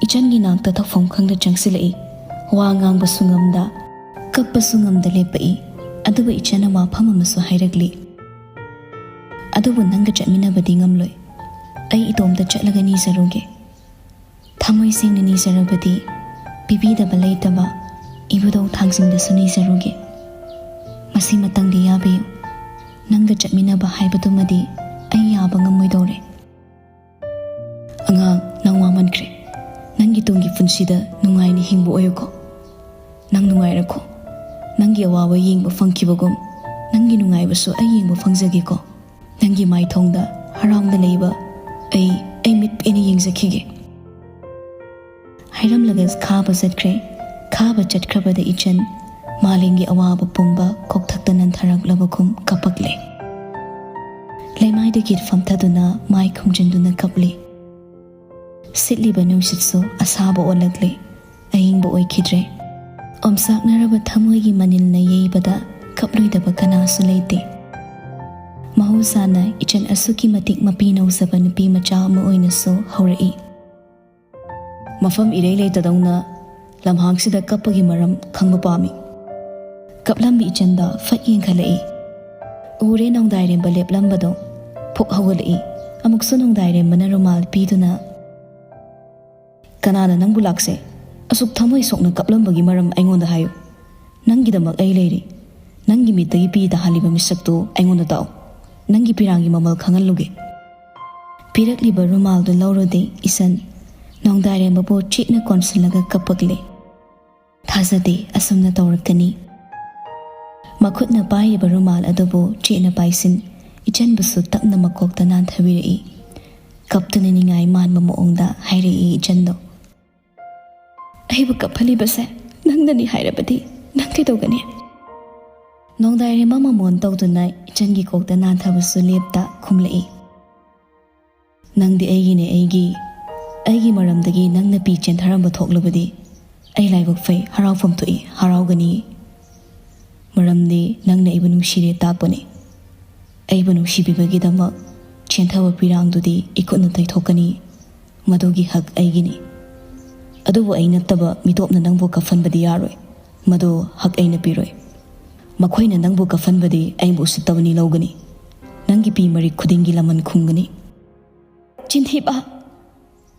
ꯏꯆꯟꯒꯤ ꯅꯥꯛꯇ ꯇꯧꯐꯝ ꯈꯪꯗ ꯆꯪꯁꯤꯜꯂꯛꯏ꯫ ꯋꯥ ꯉꯥꯡꯕꯁꯨ ꯉꯝꯗ, ꯀꯞꯄꯁꯨ ꯉꯝꯗ ꯂꯦꯞꯄꯛꯏ꯫ ꯑꯗꯨꯕꯨ ꯏꯆꯟꯅ ꯋꯥꯐꯝ ꯑꯃꯁꯨ ꯍꯥꯏꯔꯛꯂꯤ꯫ "ꯑꯗꯨꯕꯨ ꯅꯪꯒ ꯆꯠꯃꯤꯟꯅꯕꯗꯤ ꯉꯝꯂꯣꯏ꯫ ꯑꯩ ꯏꯇꯣꯝꯇ ꯆꯠꯂꯒ ꯅꯤꯖꯔꯨꯒꯦ꯫ ꯊꯃꯣꯏ ꯁꯦꯡꯅ ꯅꯤꯖꯔꯕꯗꯤ ꯄꯤꯕꯤꯗꯕ ꯂꯩꯇꯕ ꯏꯕꯨꯙꯧ ꯊꯥꯡꯖꯤꯡꯗꯁꯨ ꯅꯤꯖꯔꯨꯒꯦ꯫ ꯃꯁꯤꯃꯇꯪꯗꯤ ꯌꯥꯕꯤꯌꯨ꯫ ꯅꯪꯒ ꯆꯠꯃꯤꯟꯅꯕ ꯍꯥꯏꯕꯗꯨꯃꯗꯤ ꯑꯩ ꯌꯥꯕ ꯉꯝꯃꯣꯏꯗꯧꯔꯦ꯫" "ꯑꯉꯥꯡ, ꯅꯪ ꯋꯥꯃꯟꯈ꯭ꯔꯦ꯫ ꯅꯪꯒꯤ ꯇꯨꯡꯒꯤ ꯄꯨꯟꯁꯤꯗ ꯅꯨꯡꯉꯥꯏꯅ ꯍꯤꯡꯕ ꯑꯣꯏꯌꯨꯀꯣ꯫ ꯅꯪ ꯅꯨꯡꯉꯥꯏꯔꯛꯈꯣ꯫ ꯅꯪꯒꯤ ꯑꯋꯥꯕ ꯌꯦꯡꯕ ꯐꯪꯈꯤꯕꯒꯨꯝ ꯅꯪꯒꯤ ꯅꯨꯡꯉꯥꯏꯕꯁꯨ ꯑꯩ ꯌꯦꯡꯕ ꯐꯪꯖꯒꯦꯀꯣ꯫ ꯅꯪꯒꯤ ꯃꯥꯏꯊꯣꯡꯗ ꯍꯔꯥꯎꯅ ꯂꯩꯕ ꯑꯩ, ꯑꯩ ꯃꯤꯠ ꯄꯦꯅ ꯌꯦꯡꯖꯈꯤꯒꯦ꯫" ꯍꯥꯏꯔꯝꯂꯒ ꯈꯥꯕ ꯆꯠꯈ꯭ꯔꯦ꯫ ꯈꯥꯕ ꯆꯠꯈ꯭ꯔꯕꯗ ꯏꯆꯟ ꯃꯥꯂꯦꯝꯒꯤ ꯑꯋꯥꯕ ꯄꯨꯝꯕ ꯀꯣꯛꯊꯛꯇ ꯅꯟꯊꯔꯛꯂꯕꯒꯨꯝ ꯀꯞꯄꯛꯂꯦ꯫ ꯂꯩꯃꯥꯏꯗꯒꯤ ꯐꯝꯊꯗꯨꯅ ꯃꯥꯏ ꯈꯨꯝꯖꯤꯟꯗꯨꯅ ꯀꯞꯂꯤ꯫ ꯁꯤꯠꯂꯤꯕ ꯅꯨꯡꯁꯤꯠꯁꯨ ꯑꯁꯥꯕ ꯑꯣꯜꯂꯛꯂꯦ꯫ ꯑꯏꯪꯕ ꯑꯣꯏꯈꯤꯗ꯭ꯔꯦ꯫ ꯑꯣꯝꯆꯥꯛꯅꯔꯕ ꯊꯃꯣꯏꯒꯤ ꯃꯅꯤꯜꯅ ꯌꯩꯕꯗ ꯀꯞꯂꯣꯏꯗꯕ ꯀꯅꯥꯁꯨ ꯂꯩꯇꯦ꯫ ꯃꯍꯧꯁꯥꯅ ꯏꯆꯟ ꯑꯁꯨꯛꯀꯤ ꯃꯇꯤꯛ ꯃꯄꯤ ꯅꯧꯖꯕ ꯅꯨꯄꯤ ꯃꯆꯥ ꯑꯃ ꯑꯣꯏꯅꯁꯨ ꯍꯧꯔꯛꯏ꯫ ꯃꯐꯝ ꯏꯔꯩ ꯂꯩꯇꯗꯧꯅ ꯂꯝꯍꯥꯡꯁꯤꯗ ꯀꯞꯄꯒꯤ ꯃꯔꯝ ꯈꯪꯕ ꯄꯥꯝꯃꯤ꯫ ꯀꯞꯂꯝꯕꯤ ꯏꯆꯟꯗ ꯐꯠ ꯌꯦꯡꯈꯠꯂꯛꯏ꯫ ꯎꯔꯦ ꯅꯣꯡꯗꯥꯏꯔꯦꯝꯕ ꯂꯦꯞꯂꯝꯕꯗꯣ꯫ ꯐꯨꯛ ꯍꯧꯒꯠꯂꯛꯏ꯫ ꯑꯃꯨꯛꯁꯨ ꯅꯣꯡꯗꯥꯏꯔꯦꯝꯕꯅ ꯔꯨꯃꯥꯜ ꯄꯤꯗꯨꯅ, "ꯀꯅꯥꯅ ꯅꯪꯕꯨ ꯂꯥꯛꯁꯦ? ꯑꯁꯨꯛ ꯊꯃꯣꯏ ꯁꯣꯛꯅ ꯀꯞꯂꯝꯕꯒꯤ ꯃꯔꯝ ꯑꯩꯉꯣꯟꯗ ꯍꯥꯏꯌꯨ꯫ ꯅꯪꯒꯤꯗꯃꯛ ꯑꯩ ꯂꯩꯔꯤ꯫ ꯅꯪꯒꯤ ꯃꯤꯠꯇꯒꯤ ꯄꯤ ꯇꯥꯍꯜꯂꯤꯕ ꯃꯤꯁꯛꯇꯨ ꯑꯩꯉꯣꯟꯗ ꯇꯥꯛꯎ꯫ ꯅꯪꯒꯤ ꯄꯤꯔꯥꯡꯒꯤ ꯃꯃꯜ ꯈꯪꯍꯜꯂꯨꯒꯦ꯫" ꯄꯤꯔꯛꯂꯤꯕ ꯔꯨꯃꯥꯜꯗꯨ ꯂꯧꯔꯨꯗꯦ ꯏꯆꯟ꯫ ꯅꯣꯡꯗꯥꯏꯔꯦꯝꯕꯕꯨ ꯆꯦꯠꯅ ꯀꯣꯟꯁꯤꯜꯂꯒ ꯀꯞꯄꯛꯂꯦ꯫ ꯊꯥꯖꯗꯦ ꯑꯁꯨꯝꯅ ꯇꯧꯔꯛꯀꯅꯤ꯫ ꯃꯈꯨꯠꯅ ꯄꯥꯏꯔꯤꯕ ꯔꯨꯃꯥꯜ ꯑꯗꯨꯕꯨ ꯆꯦꯠꯅ ꯄꯥꯏꯁꯤꯟ, ꯏꯆꯟꯕꯨꯁꯨ ꯇꯞꯅ ꯃꯀꯣꯛꯇ ꯅꯥꯟꯊꯕꯤꯔꯛꯏ꯫ ꯀꯞꯇꯨꯅ ꯅꯤꯡꯉꯥꯏ ꯃꯥꯟꯕ ꯃꯑꯣꯡꯗ ꯍꯥꯏꯔꯛꯏ ꯏꯆꯟꯗꯣ꯫ "ꯑꯩꯕꯨ ꯀꯞꯍꯜꯂꯤꯕꯁꯦ ꯅꯪꯅꯅꯤ ꯍꯥꯏꯔꯕꯗꯤ ꯅꯪ ꯀꯩꯗꯧꯒꯅꯤ?" ꯅꯣꯡꯗꯥꯏꯔꯦꯝꯕ ꯃꯃꯣꯟ ꯇꯧꯗꯨꯅ ꯏꯆꯟꯒꯤ ꯀꯣꯛꯇ ꯅꯥꯟꯊꯕꯁꯨ ꯂꯦꯞꯇ ꯈꯨꯝꯂꯛꯏ꯫ "ꯅꯪꯗꯤ ꯑꯩꯒꯤꯅꯦ, ꯑꯩꯒꯤ꯫ ꯑꯩꯒꯤ ꯃꯔꯝꯗꯒꯤ ꯅꯪꯅ ꯄꯤ ꯆꯦꯟꯊꯔꯝꯕ ꯊꯣꯛꯂꯕꯗꯤ ꯑꯩ ꯂꯥꯏꯕꯛ ꯐꯩ, ꯍꯔꯥꯎꯐꯝ ꯊꯣꯛꯏ, ꯍꯔꯥꯎꯒꯅꯤ꯫ ꯃꯔꯝꯗꯤ ꯅꯪꯅ ꯑꯩꯕꯨ ꯅꯨꯡꯁꯤꯔꯦ ꯇꯥꯛꯄꯅꯤ꯫ ꯑꯩꯕꯨ ꯅꯨꯡꯁꯤꯕꯤꯕꯒꯤꯗꯃꯛ ꯆꯦꯟꯊꯕ ꯄꯤꯔꯥꯡꯗꯨꯗꯤ ꯏꯈꯨꯠꯅ ꯇꯩꯊꯣꯛꯀꯅꯤ꯫ ꯃꯗꯨꯒꯤ ꯍꯛ ꯑꯩꯒꯤꯅꯤ꯫ ꯑꯗꯨꯕꯨ ꯑꯩ ꯅꯠꯇꯕ ꯃꯤꯇꯣꯞꯅ ꯅꯪꯕꯨ ꯀꯐꯟꯕꯗꯤ ꯌꯥꯔꯣꯏ꯫ ꯃꯗꯨ ꯍꯛ ꯑꯩꯅ ꯄꯤꯔꯣꯏ꯫ ꯃꯈꯣꯏꯅ ꯅꯪꯕꯨ ꯀꯐꯟꯕꯗꯤ ꯑꯩꯕꯨ ꯎꯁꯤꯠꯇꯕꯅꯤ ꯂꯧꯒꯅꯤ꯫ ꯅꯪꯒꯤ ꯄꯤ ꯃꯔꯤꯛ ꯈꯨꯗꯤꯡꯒꯤ ꯂꯃꯟ ꯈꯨꯝꯒꯅꯤ꯫" "ꯆꯤꯟꯊꯤꯕ!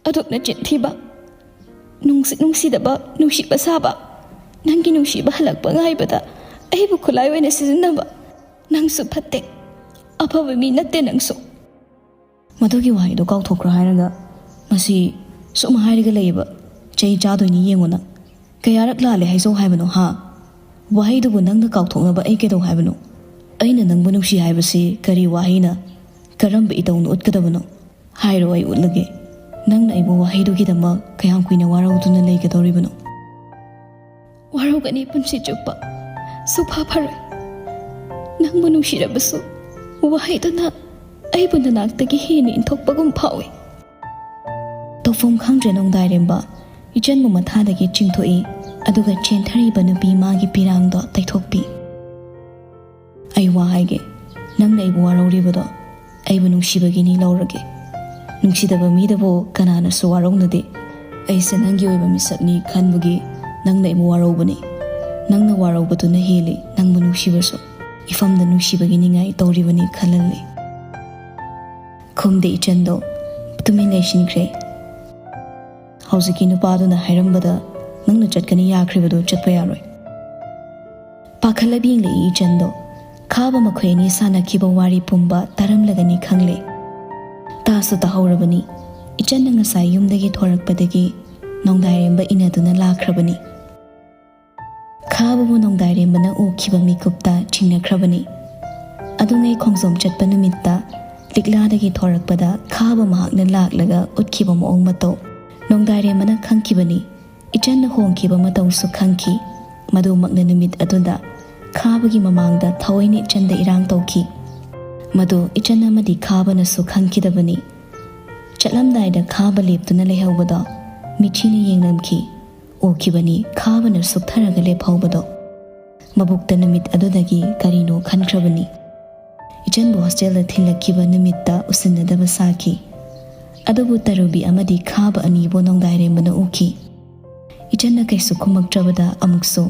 ꯑꯗꯨꯛꯅ ꯆꯤꯟꯊꯤꯕ! ꯅꯨꯡꯁꯤ ꯅꯨꯡꯁꯤꯗꯕ, ꯅꯨꯡꯁꯤꯕ ꯁꯥꯕ! ꯅꯪꯒꯤ ꯅꯨꯡꯁꯤꯕ ꯍꯜꯂꯛꯄ ꯉꯥꯏꯕꯗ ꯑꯩꯕꯨ ꯈꯨꯠꯂꯥꯏ ꯑꯣꯏꯅ ꯁꯤꯖꯤꯟꯅꯕ! ꯅꯪꯁꯨ ꯐꯠꯇꯦ꯫ ꯑꯐꯕ ꯃꯤ ꯅꯠꯇꯦ ꯅꯪꯁꯨ꯫" "ꯃꯗꯨꯒꯤ ꯋꯥꯍꯩꯗꯣ ꯀꯥꯎꯊꯣꯛꯈ꯭ꯔꯣ ꯍꯥꯏꯔꯒ ꯃꯁꯤ ꯁꯨꯝ ꯍꯥꯏꯔꯒ ꯂꯩꯌꯦꯕ꯫ ꯆꯩ ꯆꯥꯗꯣꯏꯅꯤ ꯌꯦꯡꯉꯣ ꯅꯪ꯫ ꯀꯌꯥꯔꯛ ꯂꯥꯜꯂꯦ ꯍꯥꯏꯖꯧ ꯍꯥꯏꯕꯅꯣ ꯍꯥ? ꯋꯥꯍꯩꯗꯨꯕꯨ ꯅꯪꯅ ꯀꯥꯎꯊꯣꯛꯅꯕ ꯑꯩ ꯀꯩꯗꯧ ꯍꯥꯏꯕꯅꯣ? ꯑꯩꯅ ꯅꯪꯕꯨ ꯅꯨꯡꯁꯤ ꯍꯥꯏꯕꯁꯤ ꯀꯔꯤ ꯋꯥꯍꯩꯅ, ꯀꯔꯝꯕ ꯏꯇꯧꯅ ꯎꯠꯀꯗꯕꯅꯣ? ꯍꯥꯏꯔꯣ, ꯑꯩ ꯎꯠꯂꯒꯦ꯫ ꯅꯪꯅ ꯑꯩꯕꯨ ꯋꯥꯍꯩꯗꯨꯒꯤꯗꯃꯛ ꯀꯌꯥꯝ ꯀꯨꯏꯅ ꯋꯥꯔꯧꯗꯨꯅ ꯂꯩꯒꯗꯧꯔꯤꯕꯅꯣ?" "ꯋꯥꯔꯧꯒꯅꯤ ꯄꯨꯟꯁꯤ ꯆꯨꯞꯄ꯫ ꯁꯨꯐ ꯐꯔꯣꯏ꯫ ꯅꯪꯕꯨ ꯅꯨꯡꯁꯤꯔꯕꯁꯨ ꯋꯥꯍꯩꯗꯨꯅ ꯑꯩꯕꯨ ꯅꯅꯥꯛꯇꯒꯤ ꯍꯦꯟꯅ ꯏꯟꯊꯣꯛꯄꯒꯨꯝ ꯐꯥꯎꯏ꯫" ꯇꯧꯐꯝ ꯈꯪꯗ꯭ꯔꯦ ꯅꯣꯡꯗꯥꯏꯔꯦꯝꯕ ꯏꯆꯟꯕꯨ ꯃꯊꯥꯗꯒꯤ ꯆꯤꯡꯊꯣꯛꯏ, ꯑꯗꯨꯒ ꯆꯦꯟꯊꯔꯤꯕ ꯅꯨꯄꯤ ꯃꯥꯒꯤ ꯄꯤꯔꯥꯡꯗꯣ ꯇꯩꯊꯣꯛꯄꯤ꯫ "ꯑꯩ ꯋꯥ ꯍꯥꯏꯒꯦ, ꯅꯪꯅ ꯑꯩꯕꯨ ꯋꯥꯔꯧꯔꯤꯕꯗꯣ ꯑꯩꯕꯨ ꯅꯨꯡꯁꯤꯕꯒꯤꯅꯤ ꯂꯧꯔꯒꯦ꯫ ꯅꯨꯡꯁꯤꯗꯕ ꯃꯤꯗꯕꯨ ꯀꯅꯥꯅꯁꯨ ꯋꯥꯔꯧꯅꯗꯦ꯫ ꯑꯩꯁꯦ ꯅꯪꯒꯤ ꯑꯣꯏꯕ ꯃꯤꯁꯛꯅꯤ ꯈꯟꯕꯒꯤ ꯅꯪꯅ ꯑꯩꯕꯨ ꯋꯥꯔꯧꯕꯅꯤ꯫ ꯅꯪꯅ ꯋꯥꯔꯧꯕꯗꯨꯅ ꯍꯦꯜꯂꯤ ꯅꯪꯕꯨ ꯅꯨꯡꯁꯤꯕꯁꯨ꯫ ꯏꯐꯝꯗ ꯅꯨꯡꯁꯤꯕꯒꯤ ꯅꯤꯡꯉꯥꯏ ꯇꯧꯔꯤꯕꯅꯤ ꯈꯜꯍꯜꯂꯤ꯫" ꯈꯨꯝꯗꯦ ꯏꯆꯟꯗꯣ, ꯇꯨꯃꯤꯟ ꯂꯩꯁꯤꯟꯈ꯭ꯔꯦ꯫ "ꯍꯧꯖꯤꯛꯀꯤ ꯅꯨꯄꯥꯗꯨꯅ ꯍꯥꯏꯔꯝꯕꯗ ꯅꯪꯅ ꯆꯠꯀꯅꯤ ꯌꯥꯈ꯭ꯔꯤꯕꯗꯨ ꯆꯠꯄ ꯌꯥꯔꯣꯏ꯫" ꯄꯥꯈꯠꯂꯕ ꯌꯦꯡꯂꯛꯏ ꯏꯆꯟꯗꯣ꯫ ꯈꯥꯕ ꯃꯈꯣꯏ ꯑꯅꯤ ꯁꯥꯟꯅꯈꯤꯕ ꯋꯥꯔꯤ ꯄꯨꯝꯕ ꯇꯥꯔꯝꯂꯒꯅꯤ ꯈꯪꯂꯦ꯫ ꯇꯥꯁꯨ ꯇꯥꯍꯧꯔꯕꯅꯤ꯫ ꯏꯆꯟꯅ ꯉꯁꯥꯏ ꯌꯨꯝꯗꯒꯤ ꯊꯣꯔꯛꯄꯗꯒꯤ ꯅꯣꯡꯗꯥꯏꯔꯦꯝꯕ ꯏꯟꯅꯗꯨꯅ ꯂꯥꯛꯈ꯭ꯔꯕꯅꯤ꯫ ꯈꯥꯕꯕꯨ ꯅꯣꯡꯗꯥꯏꯔꯦꯝꯕꯅ ꯎꯈꯤꯕ ꯃꯤꯀꯨꯞꯇ ꯆꯤꯡꯅꯈ꯭ꯔꯕꯅꯤ꯫ ꯑꯗꯨꯉꯩ ꯈꯣꯡꯖꯣꯝ ꯆꯠꯄ ꯅꯨꯃꯤꯠꯇ ꯂꯤꯛꯂꯥꯗꯒꯤ ꯊꯣꯔꯛꯄꯗ ꯈꯥꯕ ꯃꯍꯥꯛꯅ ꯂꯥꯛꯂꯒ ꯎꯠꯈꯤꯕ ꯃꯑꯣꯡ ꯃꯇꯧ ꯅꯣꯡꯗꯥꯏꯔꯦꯝꯕꯅ ꯈꯪꯈꯤꯕꯅꯤ꯫ ꯏꯆꯟꯅ ꯍꯣꯡꯈꯤꯕ ꯃꯇꯧꯁꯨ ꯈꯪꯈꯤ꯫ ꯃꯗꯨꯃꯛꯅ ꯅꯨꯃꯤꯠ ꯑꯗꯨꯗ ꯈꯥꯕꯒꯤ ꯃꯃꯥꯡꯗ ꯊꯑꯣꯏꯅ ꯏꯆꯟꯗ ꯏꯔꯥꯡ ꯇꯧꯈꯤ꯫ ꯃꯗꯨ ꯏꯆꯟ ꯑꯃꯗꯤ ꯈꯥꯕꯅꯁꯨ ꯈꯪꯈꯤꯗꯕꯅꯤ꯫ ꯆꯠꯂꯝꯗꯥꯏꯗ ꯈꯥꯕ ꯂꯦꯞꯇꯨꯅ ꯂꯩꯍꯧꯕꯗꯣ ꯃꯤꯠꯁꯤꯅ ꯌꯦꯡꯂꯝꯈꯤ꯫ ꯎꯈꯤꯕꯅꯤ ꯈꯥꯕꯅ ꯁꯨꯛꯊꯔꯒ ꯂꯦꯞꯍꯧꯕꯗꯣ꯫ ꯃꯕꯨꯛꯇ ꯅꯨꯃꯤꯠ ꯑꯗꯨꯗꯒꯤ ꯀꯔꯤꯅꯣ ꯈꯟꯈ꯭ꯔꯕꯅꯤ꯫ ꯏꯆꯟꯕꯨ ꯍꯣꯁꯇꯦꯜꯗ ꯊꯤꯜꯂꯛꯈꯤꯕ ꯅꯨꯃꯤꯠꯇ ꯎꯁꯤꯟꯅꯗꯕ ꯁꯥꯈꯤ꯫ ꯑꯗꯨꯕꯨ ꯇꯔꯨꯕꯤ ꯑꯃꯗꯤ ꯈꯥꯕ ꯑꯅꯤꯕꯨ ꯅꯣꯡꯗꯥꯏꯔꯦꯝꯕꯅ ꯎꯈꯤ꯫ ꯏꯆꯟꯅ ꯀꯩꯁꯨ ꯈꯨꯝꯃꯛꯇ꯭ꯔꯕꯗ ꯑꯃꯨꯛꯁꯨ,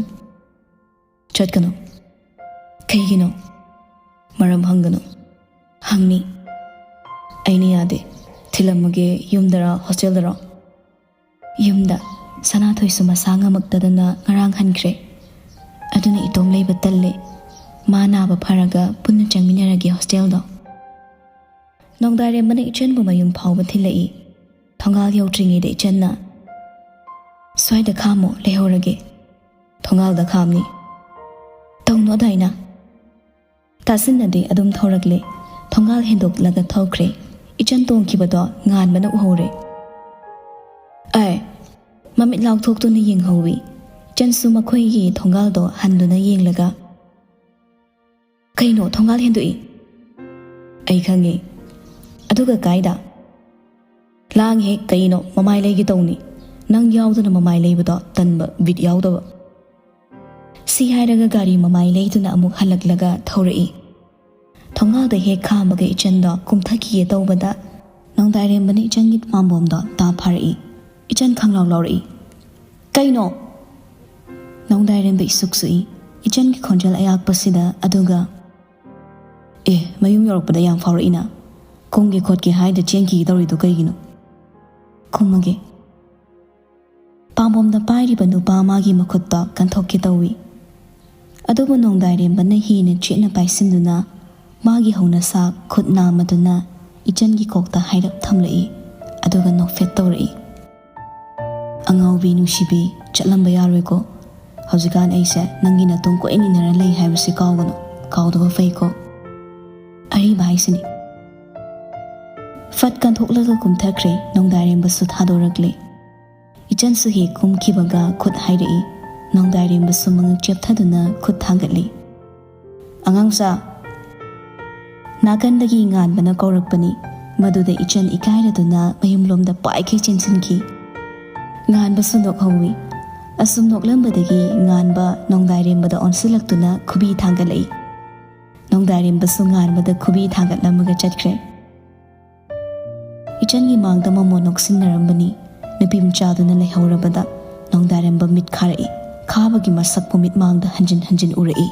"ꯆꯠꯀꯅꯨ꯫ ꯀꯩꯒꯤꯅꯣ? ꯃꯔꯝ ꯍꯪꯒꯅꯨ꯫ ꯍꯪꯅꯤ꯫ ꯑꯩꯅ ꯌꯥꯗꯦ꯫ ꯊꯤꯜꯂꯝꯃꯒꯦ, ꯌꯨꯝꯗꯔꯣ, ꯍꯣꯁꯇꯦꯜꯗꯔꯣ?" "ꯌꯨꯝꯗ꯫ ꯁꯅꯥꯊꯣꯏꯁꯨ ꯃꯁꯥ ꯉꯝꯃꯛꯇꯗꯅ ꯉꯔꯥꯡ ꯍꯟꯈ꯭ꯔꯦ꯫ ꯑꯗꯨꯅ ꯏꯇꯣꯝ ꯂꯩꯕ ꯇꯜꯂꯦ꯫ ꯃꯥ ꯅꯥꯕ ꯐꯔꯒ ꯄꯨꯟꯅ ꯆꯪꯃꯤꯟꯅꯔꯒꯦ ꯍꯣꯁꯇꯦꯜꯗꯣ꯫" ꯅꯣꯡꯗꯥꯏꯔꯦꯝꯕꯅ ꯏꯆꯟꯕꯨ ꯃꯌꯨꯝ ꯐꯥꯎꯕ ꯊꯤꯜꯂꯛꯏ꯫ ꯊꯣꯡꯒꯥꯜ ꯌꯧꯗ꯭ꯔꯤꯉꯩꯗ ꯏꯆꯟꯅ, "ꯁ꯭ꯋꯥꯏꯗ ꯈꯥꯝꯃꯣ, ꯂꯩꯍꯧꯔꯒꯦ꯫ ꯊꯣꯡꯒꯥꯜꯗ ꯈꯥꯝꯅꯤ꯫ ꯇꯧꯅꯣ ꯑꯗꯥꯏꯅ꯫" ꯇꯥꯁꯤꯟꯅꯗꯦ, ꯑꯗꯨꯝ ꯊꯧꯔꯛꯂꯦ꯫ ꯊꯣꯡꯒꯥꯜ ꯍꯦꯟꯗꯣꯛꯂꯒ ꯊꯧꯈ꯭ꯔꯦ꯫ ꯏꯆꯟ ꯇꯣꯡꯈꯤꯕꯗꯣ ꯉꯥꯟꯕꯅ ꯎꯍꯧꯔꯦ꯫ ꯑꯦ, ꯃꯃꯤꯠ ꯂꯥꯎꯊꯣꯛꯇꯨꯅ ꯌꯦꯡꯍꯧꯏ꯫ ꯏꯆꯟꯁꯨ ꯃꯈꯣꯏꯒꯤ ꯊꯣꯡꯒꯥꯜꯗꯣ ꯍꯟꯗꯨꯅ ꯌꯦꯡꯂꯒ, "ꯀꯩꯅꯣ, ꯊꯣꯡꯒꯥꯜ ꯍꯦꯟꯗꯣꯛꯏ?" "ꯑꯩ ꯈꯪꯉꯦ꯫ ꯑꯗꯨꯒ ꯀꯥꯏꯗ?" "ꯂꯥꯡꯉꯦ, ꯀꯩꯅꯣ, ꯃꯃꯥꯏ ꯂꯩꯒꯦ ꯇꯧꯅꯤ꯫ ꯅꯪ ꯌꯥꯎꯗꯅ ꯃꯃꯥꯏ ꯂꯩꯕꯗꯣ ꯇꯟꯕ, ꯕꯤꯠ ꯌꯥꯎꯗꯕ꯫" ꯁꯤ ꯍꯥꯏꯔꯒ ꯒꯥꯔꯤ ꯃꯃꯥꯏ ꯂꯩꯗꯨꯅ ꯑꯃꯨꯛ ꯍꯜꯂꯛꯂꯒ ꯊꯧꯔꯛꯏ꯫ ꯊꯣꯡꯒꯥꯜꯗ ꯍꯦꯛ ꯈꯥꯝꯕꯒ ꯏꯆꯟꯗꯣ ꯀꯨꯝꯊꯈꯤꯒꯦ ꯇꯧꯕꯗ, ꯅꯣꯡꯗꯥꯏꯔꯦꯝꯕꯅ ꯏꯆꯟꯒꯤ ꯄꯥꯝꯕꯣꯝꯗꯣ ꯇꯥ ꯐꯥꯔꯛꯏ꯫ ꯏꯆꯟ ꯈꯪꯂꯥꯎ ꯂꯥꯎꯔꯛꯏ꯫ "ꯀꯩꯅꯣ?" ꯅꯣꯡꯗꯥꯏꯔꯦꯝꯕ ꯏꯁꯨꯛ ꯁꯨꯛꯏ ꯏꯆꯟꯒꯤ ꯈꯣꯟꯖꯦꯜ ꯑꯌꯥꯛꯄꯁꯤꯗ, ꯑꯗꯨꯒ, "ꯑꯦ, ꯃꯌꯨꯝ ꯌꯧꯔꯛꯄꯗ ꯌꯥꯝ ꯐꯥꯎꯔꯛꯏꯅ꯫ ꯀꯨꯝꯒꯦ ꯈꯣꯠꯀꯦ ꯍꯥꯏꯗ ꯆꯦꯟꯈꯤꯒꯦ ꯇꯧꯔꯤꯗꯣ ꯀꯩꯒꯤꯅꯣ?" "ꯀꯨꯝꯃꯒꯦ꯫" ꯄꯥꯝꯕꯣꯝꯗ ꯄꯥꯏꯔꯤꯕ ꯅꯨꯄꯥ ꯑꯃꯒꯤ ꯃꯈꯨꯠꯇꯣ ꯀꯟꯊꯣꯛꯀꯦ ꯇꯧꯏ꯫ ꯑꯗꯨꯕꯨ ꯅꯣꯡꯗꯥꯏꯔꯦꯝꯕꯅ ꯍꯦꯟꯅ ꯆꯦꯠꯅ ꯄꯥꯏꯁꯤꯟꯗꯨꯅ ꯃꯥꯒꯤ ꯍꯧꯅꯁꯥ ꯈꯨꯠ ꯅꯥꯝꯃꯗꯨꯅ ꯏꯆꯟꯒꯤ ꯀꯣꯛꯇ ꯍꯥꯏꯔꯞ ꯊꯝꯂꯛꯏ꯫ ꯑꯗꯨꯒ ꯅꯣꯛꯐꯦꯠ ꯇꯧꯔꯛꯏ꯫ "ꯑꯉꯥꯎꯕꯤ ꯅꯨꯡꯁꯤꯕꯤ, ꯆꯠꯂꯝꯕ ꯌꯥꯔꯣꯏꯀꯣ꯫ ꯍꯧꯖꯤꯛꯀꯥꯟ ꯑꯩꯁꯦ ꯅꯪꯒꯤ ꯅꯇꯨꯡ ꯀꯣꯏꯅ ꯏꯟꯅꯔ ꯂꯩ ꯍꯥꯏꯕꯁꯤ ꯀꯥꯎꯒꯅꯨ꯫ ꯀꯥꯎꯗꯕ ꯐꯩꯀꯣ꯫" ꯑꯔꯤꯕ ꯍꯥꯏꯁꯤꯅꯤ꯫ ꯐꯠ ꯀꯟꯊꯣꯛꯂꯒ ꯀꯨꯝꯊꯈ꯭ꯔꯦ꯫ ꯅꯣꯡꯗꯥꯏꯔꯦꯝꯕꯁꯨ ꯊꯥꯗꯣꯔꯛꯂꯦ꯫ ꯏꯆꯟꯁꯨ ꯍꯦꯛ ꯀꯨꯝꯈꯤꯕꯒ ꯈꯨꯠ ꯍꯥꯏꯔꯛꯏ꯫ ꯅꯣꯡꯗꯥꯏꯔꯦꯝꯕꯁꯨ ꯃꯉꯛ ꯆꯦꯞꯊꯗꯨꯅ ꯈꯨꯠ ꯊꯥꯡꯒꯠꯂꯤ꯫ "ꯑꯉꯥꯡꯁꯥ!" ꯅꯥꯀꯟꯗꯒꯤ ꯉꯥꯟꯕꯅ ꯀꯧꯔꯛꯄꯅꯤ꯫ ꯃꯗꯨꯗ ꯏꯆꯟ ꯏꯀꯥꯏꯔꯗꯨꯅ ꯃꯌꯨꯝꯂꯣꯝꯗ ꯄꯥꯏꯈꯩ ꯆꯦꯟꯁꯤꯟꯈꯤ꯫ ꯉꯥꯟꯕꯁꯨ ꯅꯣꯛꯍꯧꯏ꯫ ꯑꯁꯨꯝ ꯅꯣꯛꯂꯝꯕꯗꯒꯤ ꯉꯥꯟꯕ ꯅꯣꯡꯗꯥꯏꯔꯦꯝꯕꯗ ꯑꯣꯟꯁꯤꯜꯂꯛꯇꯨꯅ ꯈꯨꯕꯤ ꯊꯥꯡꯒꯠꯂꯛꯏ꯫ ꯅꯣꯡꯗꯥꯏꯔꯦꯝꯕꯁꯨ ꯉꯥꯟꯕꯗ ꯈꯨꯕꯤ ꯊꯥꯡꯒꯠꯂꯝꯃꯒ ꯆꯠꯈ꯭ꯔꯦ꯫ ꯏꯆꯟꯒꯤ ꯃꯥꯡꯗ ꯃꯃꯣꯟ ꯅꯣꯛꯁꯤꯟꯅꯔꯝꯕꯅꯤ꯫ ꯅꯨꯄꯤ ꯃꯆꯥꯗꯨꯅ ꯂꯩꯍꯧꯔꯕꯗ ꯅꯣꯡꯗꯥꯏꯔꯦꯝꯕ ꯃꯤꯠ ꯈꯥꯔꯛꯏ꯫ ꯈꯥꯕꯒꯤ ꯃꯁꯛꯄꯨ ꯃꯤꯠꯃꯥꯡꯗ ꯍꯟꯖꯤꯟ ꯍꯟꯖꯤꯟ ꯎꯔꯛꯏ꯫